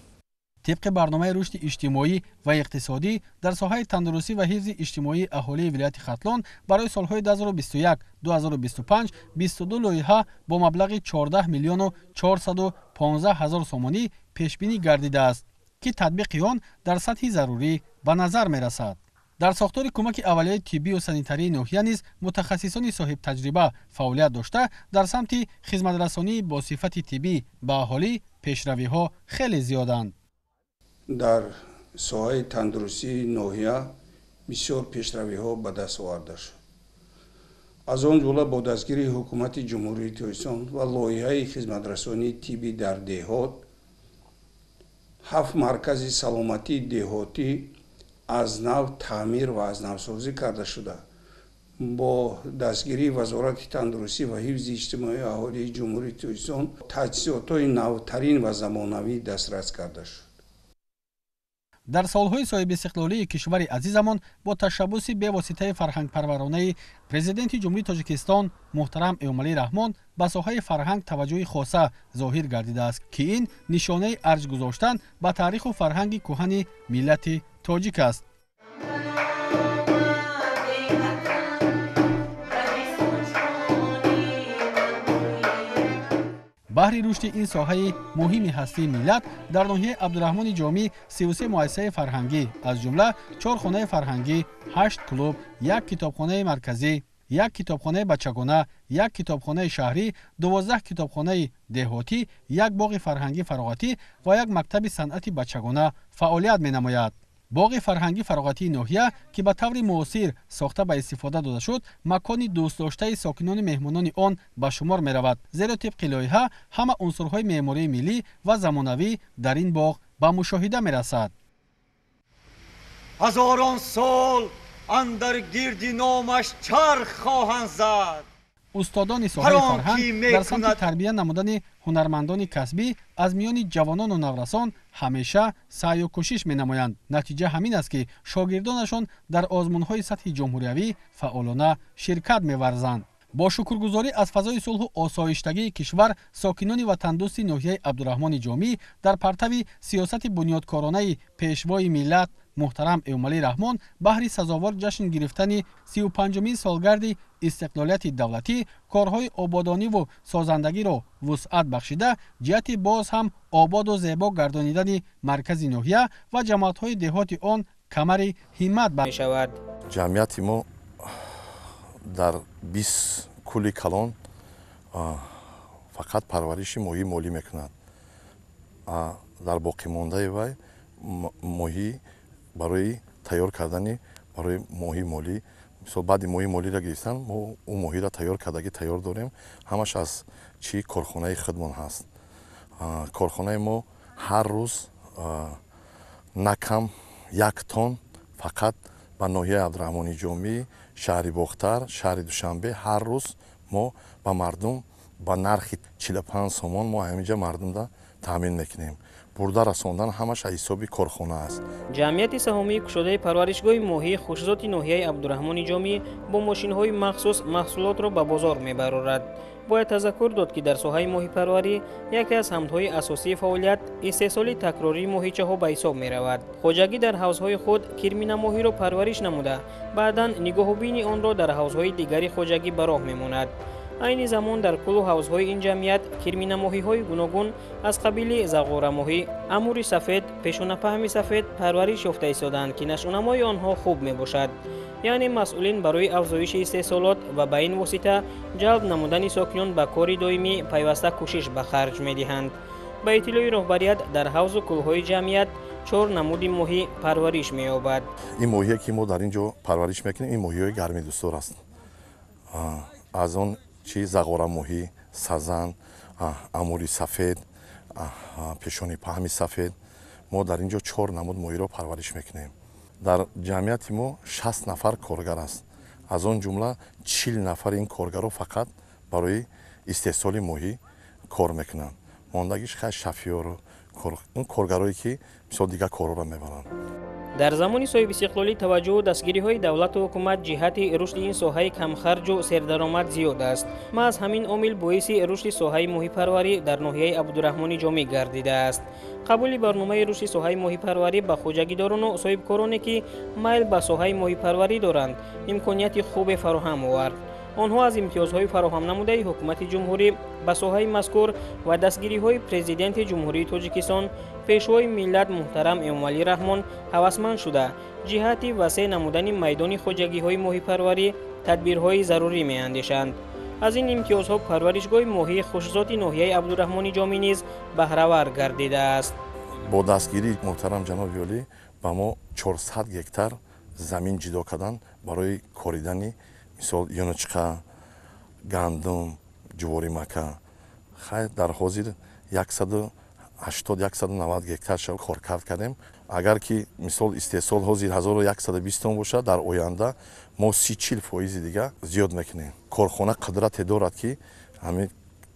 Тибқи барномаи рушди иҷтимоӣ ва иқтисодӣ дар соҳаи тандурустӣ ва ҳифзи иҷтимоии аҳолии вилояти Хатлон барои солҳои 2021-2025 22 лоиҳа бо маблағи 14 миллиону 415 ҳазор сомонӣ пешбинӣ гардидааст, ки татбиқи он дар сатҳи зарурӣ ба назар мерасад. Дар сохтори кӯмаки аввалияи тиббию санитарии ноҳия низ мутахассисони соҳибтаҷриба фаъолият дошта дар самти хизматрасонии бо сифати тиббӣ ба аҳолӣ пешравиҳо хеле зиёданд. Дар соҳаи тандурустии ноҳия бисёр пешравиҳо ба даст оварда шуд. Аз он ҷумла бо дастгирии ҳукумати Ҷумҳурии Тоҷикистон ва лоиҳаи хизматрасонии тиббӣ дар деҳот 7 маркази саломатии деҳотӣ аз нав таъмир ва аз навсозӣ карда шуда бо дастгирии Вазорати тандурустӣ ва ҳифзи иҷтимоии аҳолии Ҷумҳурии Тоҷикистон таҷҳизотҳои навтарин ва замонавӣ дастрас карда шуд. Дар солҳои соҳибистиқлолии кишвари азизамон бо ташаббуси бевоситаи фарҳангпарваронаи президенти Ҷумҳурии Тоҷикистон муҳтарам Эмомалӣ Раҳмон ба соҳаи фарҳанг таваҷҷӯҳи хоса зоҳир гардидааст, ки ин нишонаи арҷ гузоштан ба таъриху фарҳанги кӯҳани миллати тоҷик аст. Баҳри рушди ин соҳаи муҳими ҳастии миллат дар ноҳияи Абдураҳмони Ҷомӣ 33 муассисаи фарҳангӣ, аз ҷумла 4 хонаи фарҳангӣ, 8 клуб, 1 китобхонаи марказӣ, 1 китобхонаи бачагона, 1 китобхонаи шаҳрӣ, 12 китобхонаи деҳотӣ, 1 боғи фарҳангӣ фароғатӣ ва 1 мактаби санъати бачагона фаъолият менамояд. Боғи фарҳангӣ фароғатии ноҳия, ки ба таври муосир сохта ба истифода дода шуд, макони дӯстдоштаи сокинони меҳмонони он ба шумор меравад, зеро тибқи лоиҳа ҳама унсурҳои меъмории миллӣ ва замонавӣ дар ин боғ ба мушоҳида мерасад. Ҳазорон сол Андар гирди номаш чарх хоҳанд зад. Устодони соҳаи фарҳанг дар самти тарбия намудани ҳунармандони касбӣ аз миёни ҷавонону наврасон ҳамеша саъю кӯшиш менамоянд. Натиҷа ҳамин аст, ки шогирдонашон дар озмунҳои сатҳи ҷумҳуриявӣ фаъолона ширкат меварзанд. Бо шукргузорӣ аз фазои сулҳу осоиштагии кишвар, сокинони ватандӯсти ноҳияи Абдураҳмони Ҷомӣ дар партави сиёсати бунёдкоронаи Пешвои миллат муҳтарам Эмомалӣ Раҳмон баҳри сазовор ҷашн гирифтани 35-умин солгарди истиқлолияти давлатӣ корҳои ободониву созандагиро вусъат бахшида, ҷиҳати боз ҳам ободу зебо гардонидани маркази ноҳия ва ҷамоатҳои деҳоти он камари ҳиммат мешавад. Ҷамъияти мо дар 20 кули калон фақат парвариши моҳии молӣ мекунад. Дар боқимондаи вай моҳӣ барои тайёр кардани барои моҳии молӣ, мисол баъди моҳии молиро гирифтан, мо ӯ моҳиро тайёр кардагӣ тайёр дорем. Ҳамаш аз чӣ корхонаи худмон ҳаст. Корхонаи мо ҳар рӯз на кам 1 тонн фақат ба ноҳияи Абдураҳмони Ҷомӣ, шаҳри Бохтар, шаҳри Душанбе ҳар рӯз мо ба мардум ба нархи 45 сомон мо ҳаминҷа мардумда таъмин мекунем. Бурда расондан ҳамаш аз ҳисоби корхона аст. Ҷамъияти саҳомии кушодаи парваришгоҳи моҳии хушзоти ноҳияи Абдураҳмони Ҷомӣ бо мошинҳои махсус маҳсулотро ба бозор мебарорад. Бояд тазаккур дод, ки дар соҳаи моҳипарварӣ яке аз самтҳои асосии фаъолият истеҳсоли такрории моҳичаҳо ба ҳисоб меравад. Хоҷагӣ дар ҳавзҳои худ кирминамоҳиро парвариш намуда, баъдан нигоҳубини онро дар ҳавзҳои дигари хоҷагӣ ба роҳ мемонад. Айни замон дар кулу ҳавзҳои ин ҷамъият кирминамоҳиҳои гуногун аз қабили зағорамоҳӣ, амури сафед, пешонапаҳми сафед парвариш ёфта истодаанд, ки нашъунамои онҳо хуб мебошад. Яъне масъулин барои афзоиши истеҳсолот ва ба ин восита ҷалб намудани сокинон ба кори доимӣ пайваста кӯшиш ба харҷ медиҳанд. Ба иттилои роҳбарият дар ҳавзу кӯлҳои ҷамъият 4 намуди моҳӣ парвариш меёбад. Ин моҳие ки мо дар ин ҷо парвариш мекунем, ин моҳиҳои гармидӯстдор аст. Аз он чи зағорамоҳӣ, сазан, амури сафед, пешони паҳми сафед, мо дар ин ҷо 4 намуд моҳиро парвариш мекунем. Дар ҷамъияти мо 60 нафар коргар аст. Аз он ҷумла 40 нафар ин коргаро фақат барои истеҳсоли моҳӣ кор мекунанд. Мондагиш хай шафиёру он коргарое ки мисол дигар корҳоро мебаранд. Дар замони соҳибистиқлолӣ таваҷҷӯҳу дастгириҳои давлату ҳукумат ҷиҳати рушди ин соҳаи камхарҷу сердаромад зиёд аст. Маҳз ҳамин омил боиси рушди соҳаи моҳипарварӣ дар ноҳияи Абдураҳмони Ҷомӣ гардидааст. Қабули барномаи рушди соҳаи моҳипарварӣ ба хоҷагидорону соҳибкороне, ки майл ба соҳаи моҳипарварӣ доранд, имконияти хубе фароҳам овард. Онҳо аз имтиёзҳои фароҳам намудаи ҳукумати ҷумҳурӣ ба соҳаи мазкур ва дастгириҳои Президенти Ҷумҳурии Тоҷикистон Пешвои миллат муҳтарам Эмомалӣ Раҳмон ҳавасманд шуда, ҷиҳати васеъ намудани майдони хоҷагиҳои моҳипарварӣ тадбирҳои зарурӣ меандешанд. Аз ин имтиёзҳо парваришгоҳи моҳии хушзоти ноҳияи Абдураҳмони Ҷомӣ низ баҳравар гардидааст. Бо дастгирии муҳтарам ҷаноби олӣ ба мо 400 гектар замин ҷудо кардан барои коридани мисол юнучқа, гандум, ҷуворимака. Хай дар ҳозир 180-190 гектар ша коркард кардем. Агар ки мисол истеҳсол ҳозир 1120 тонн бошад, дар оянда мо 30-40 фоизи дига зиёд мекунем. Корхона қудрате дорад, ки ҳамин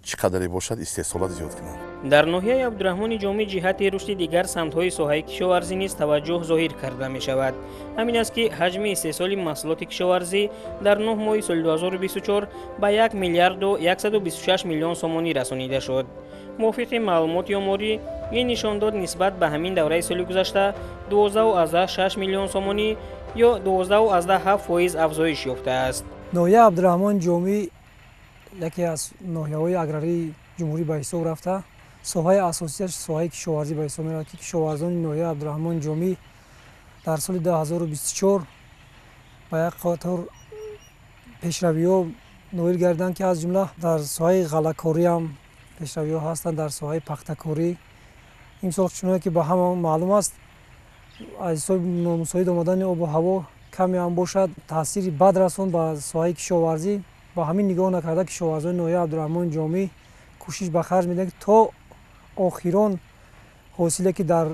чӣ қадаре бошад истеҳсолот зиёд кунад. Дар ноҳияи Абдураҳмони Ҷомӣ ҷиҳати рушди дигар самтҳои соҳаи кишоварзӣ низ таваҷҷӯҳ зоҳир карда мешавад. Ҳамин аст, ки ҳаҷми истеҳсоли маҳсулоти кишоварзӣ дар 9 моҳи соли 2024 ба 1 миллиарду 126 миллион сомонӣ расонида шуд. Мувофиқи маълумоти оморӣ, ин нишондод нисбат ба ҳамин давраи соли гузашта 12,6 миллион сомонӣ ё 12,7 фоиз афзоиш ёфтааст. Ноҳияи Абдураҳмони Ҷомӣ яке аз ноҳияҳои аграрии ҷумҳурӣ ба ҳисоб рафта, соҳаи асосияш соҳаи кишоварзӣ ба ҳисоб меравад, ки кишоварзони ноҳияи Абдураҳмони Ҷомӣ дар соли 2024 ба як қатор пешравиҳо ноил гардиданд, ки аз ҷумла дар соҳаи ғаллакорӣ ҳам пешравиҳо ҳастанд, дар соҳаи пахтакорӣ. Имсол чуноне ки ба ҳама маълум аст, аз ҳисоби номусоид омадани обу ҳаво каме ҳам бошад таъсири бад расонд ба соҳаи кишоварзӣ. Ба ҳамин нигоҳ накарда кишоварзони ноҳияи Абдураҳмони Ҷомӣ кӯшиш ба харҷ медиҳанд, ки то охирон ҳосиле ки дар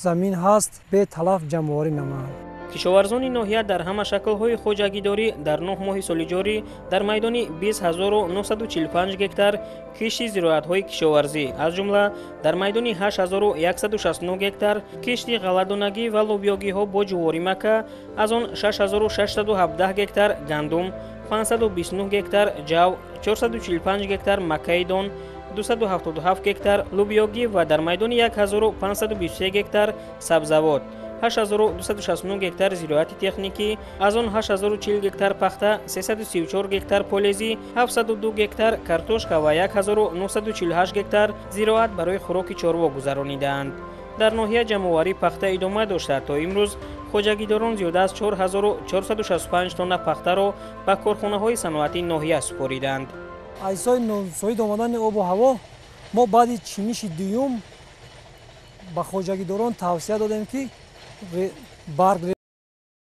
замин ҳаст беталаф ҷамъоварӣ намоянд. Кишоварзони ноҳия дар ҳама шаклҳои хоҷагидорӣ дар 9 моҳи соли ҷорӣ дар майдони 20945 гектар кишти зироатҳои кишоварзӣ, аз ҷумла дар майдони 8169 гектар кишти ғалладонагӣ ва лӯбиёгиҳо бо ҷуворӣ мака, аз он 6617 гектар гандум, 529 гектар ҷав, 445 гектар макаи дон, 277 гектар лӯбиёгӣ ва дар майдони 1523 гектар сабзавот, 8269 гектар зироати техникӣ, аз он 8040 гектар пахта, 334 гектар полезӣ, 702 гектар картошка ва 1948 гектар зироат барои хӯроки чорво гузаронидаанд. Дар ноҳия ҷамъоварии пахта идома дошта, то имрӯз хоҷагидорон зиёда аз 4465 тонна пахтаро ба корхонаҳои саноатии ноҳия супориданд. Аз ҳисоби носоид омадани обу ҳаво мо баъди чиниши дуюм ба хоҷагидорон тавсия додем, ки барг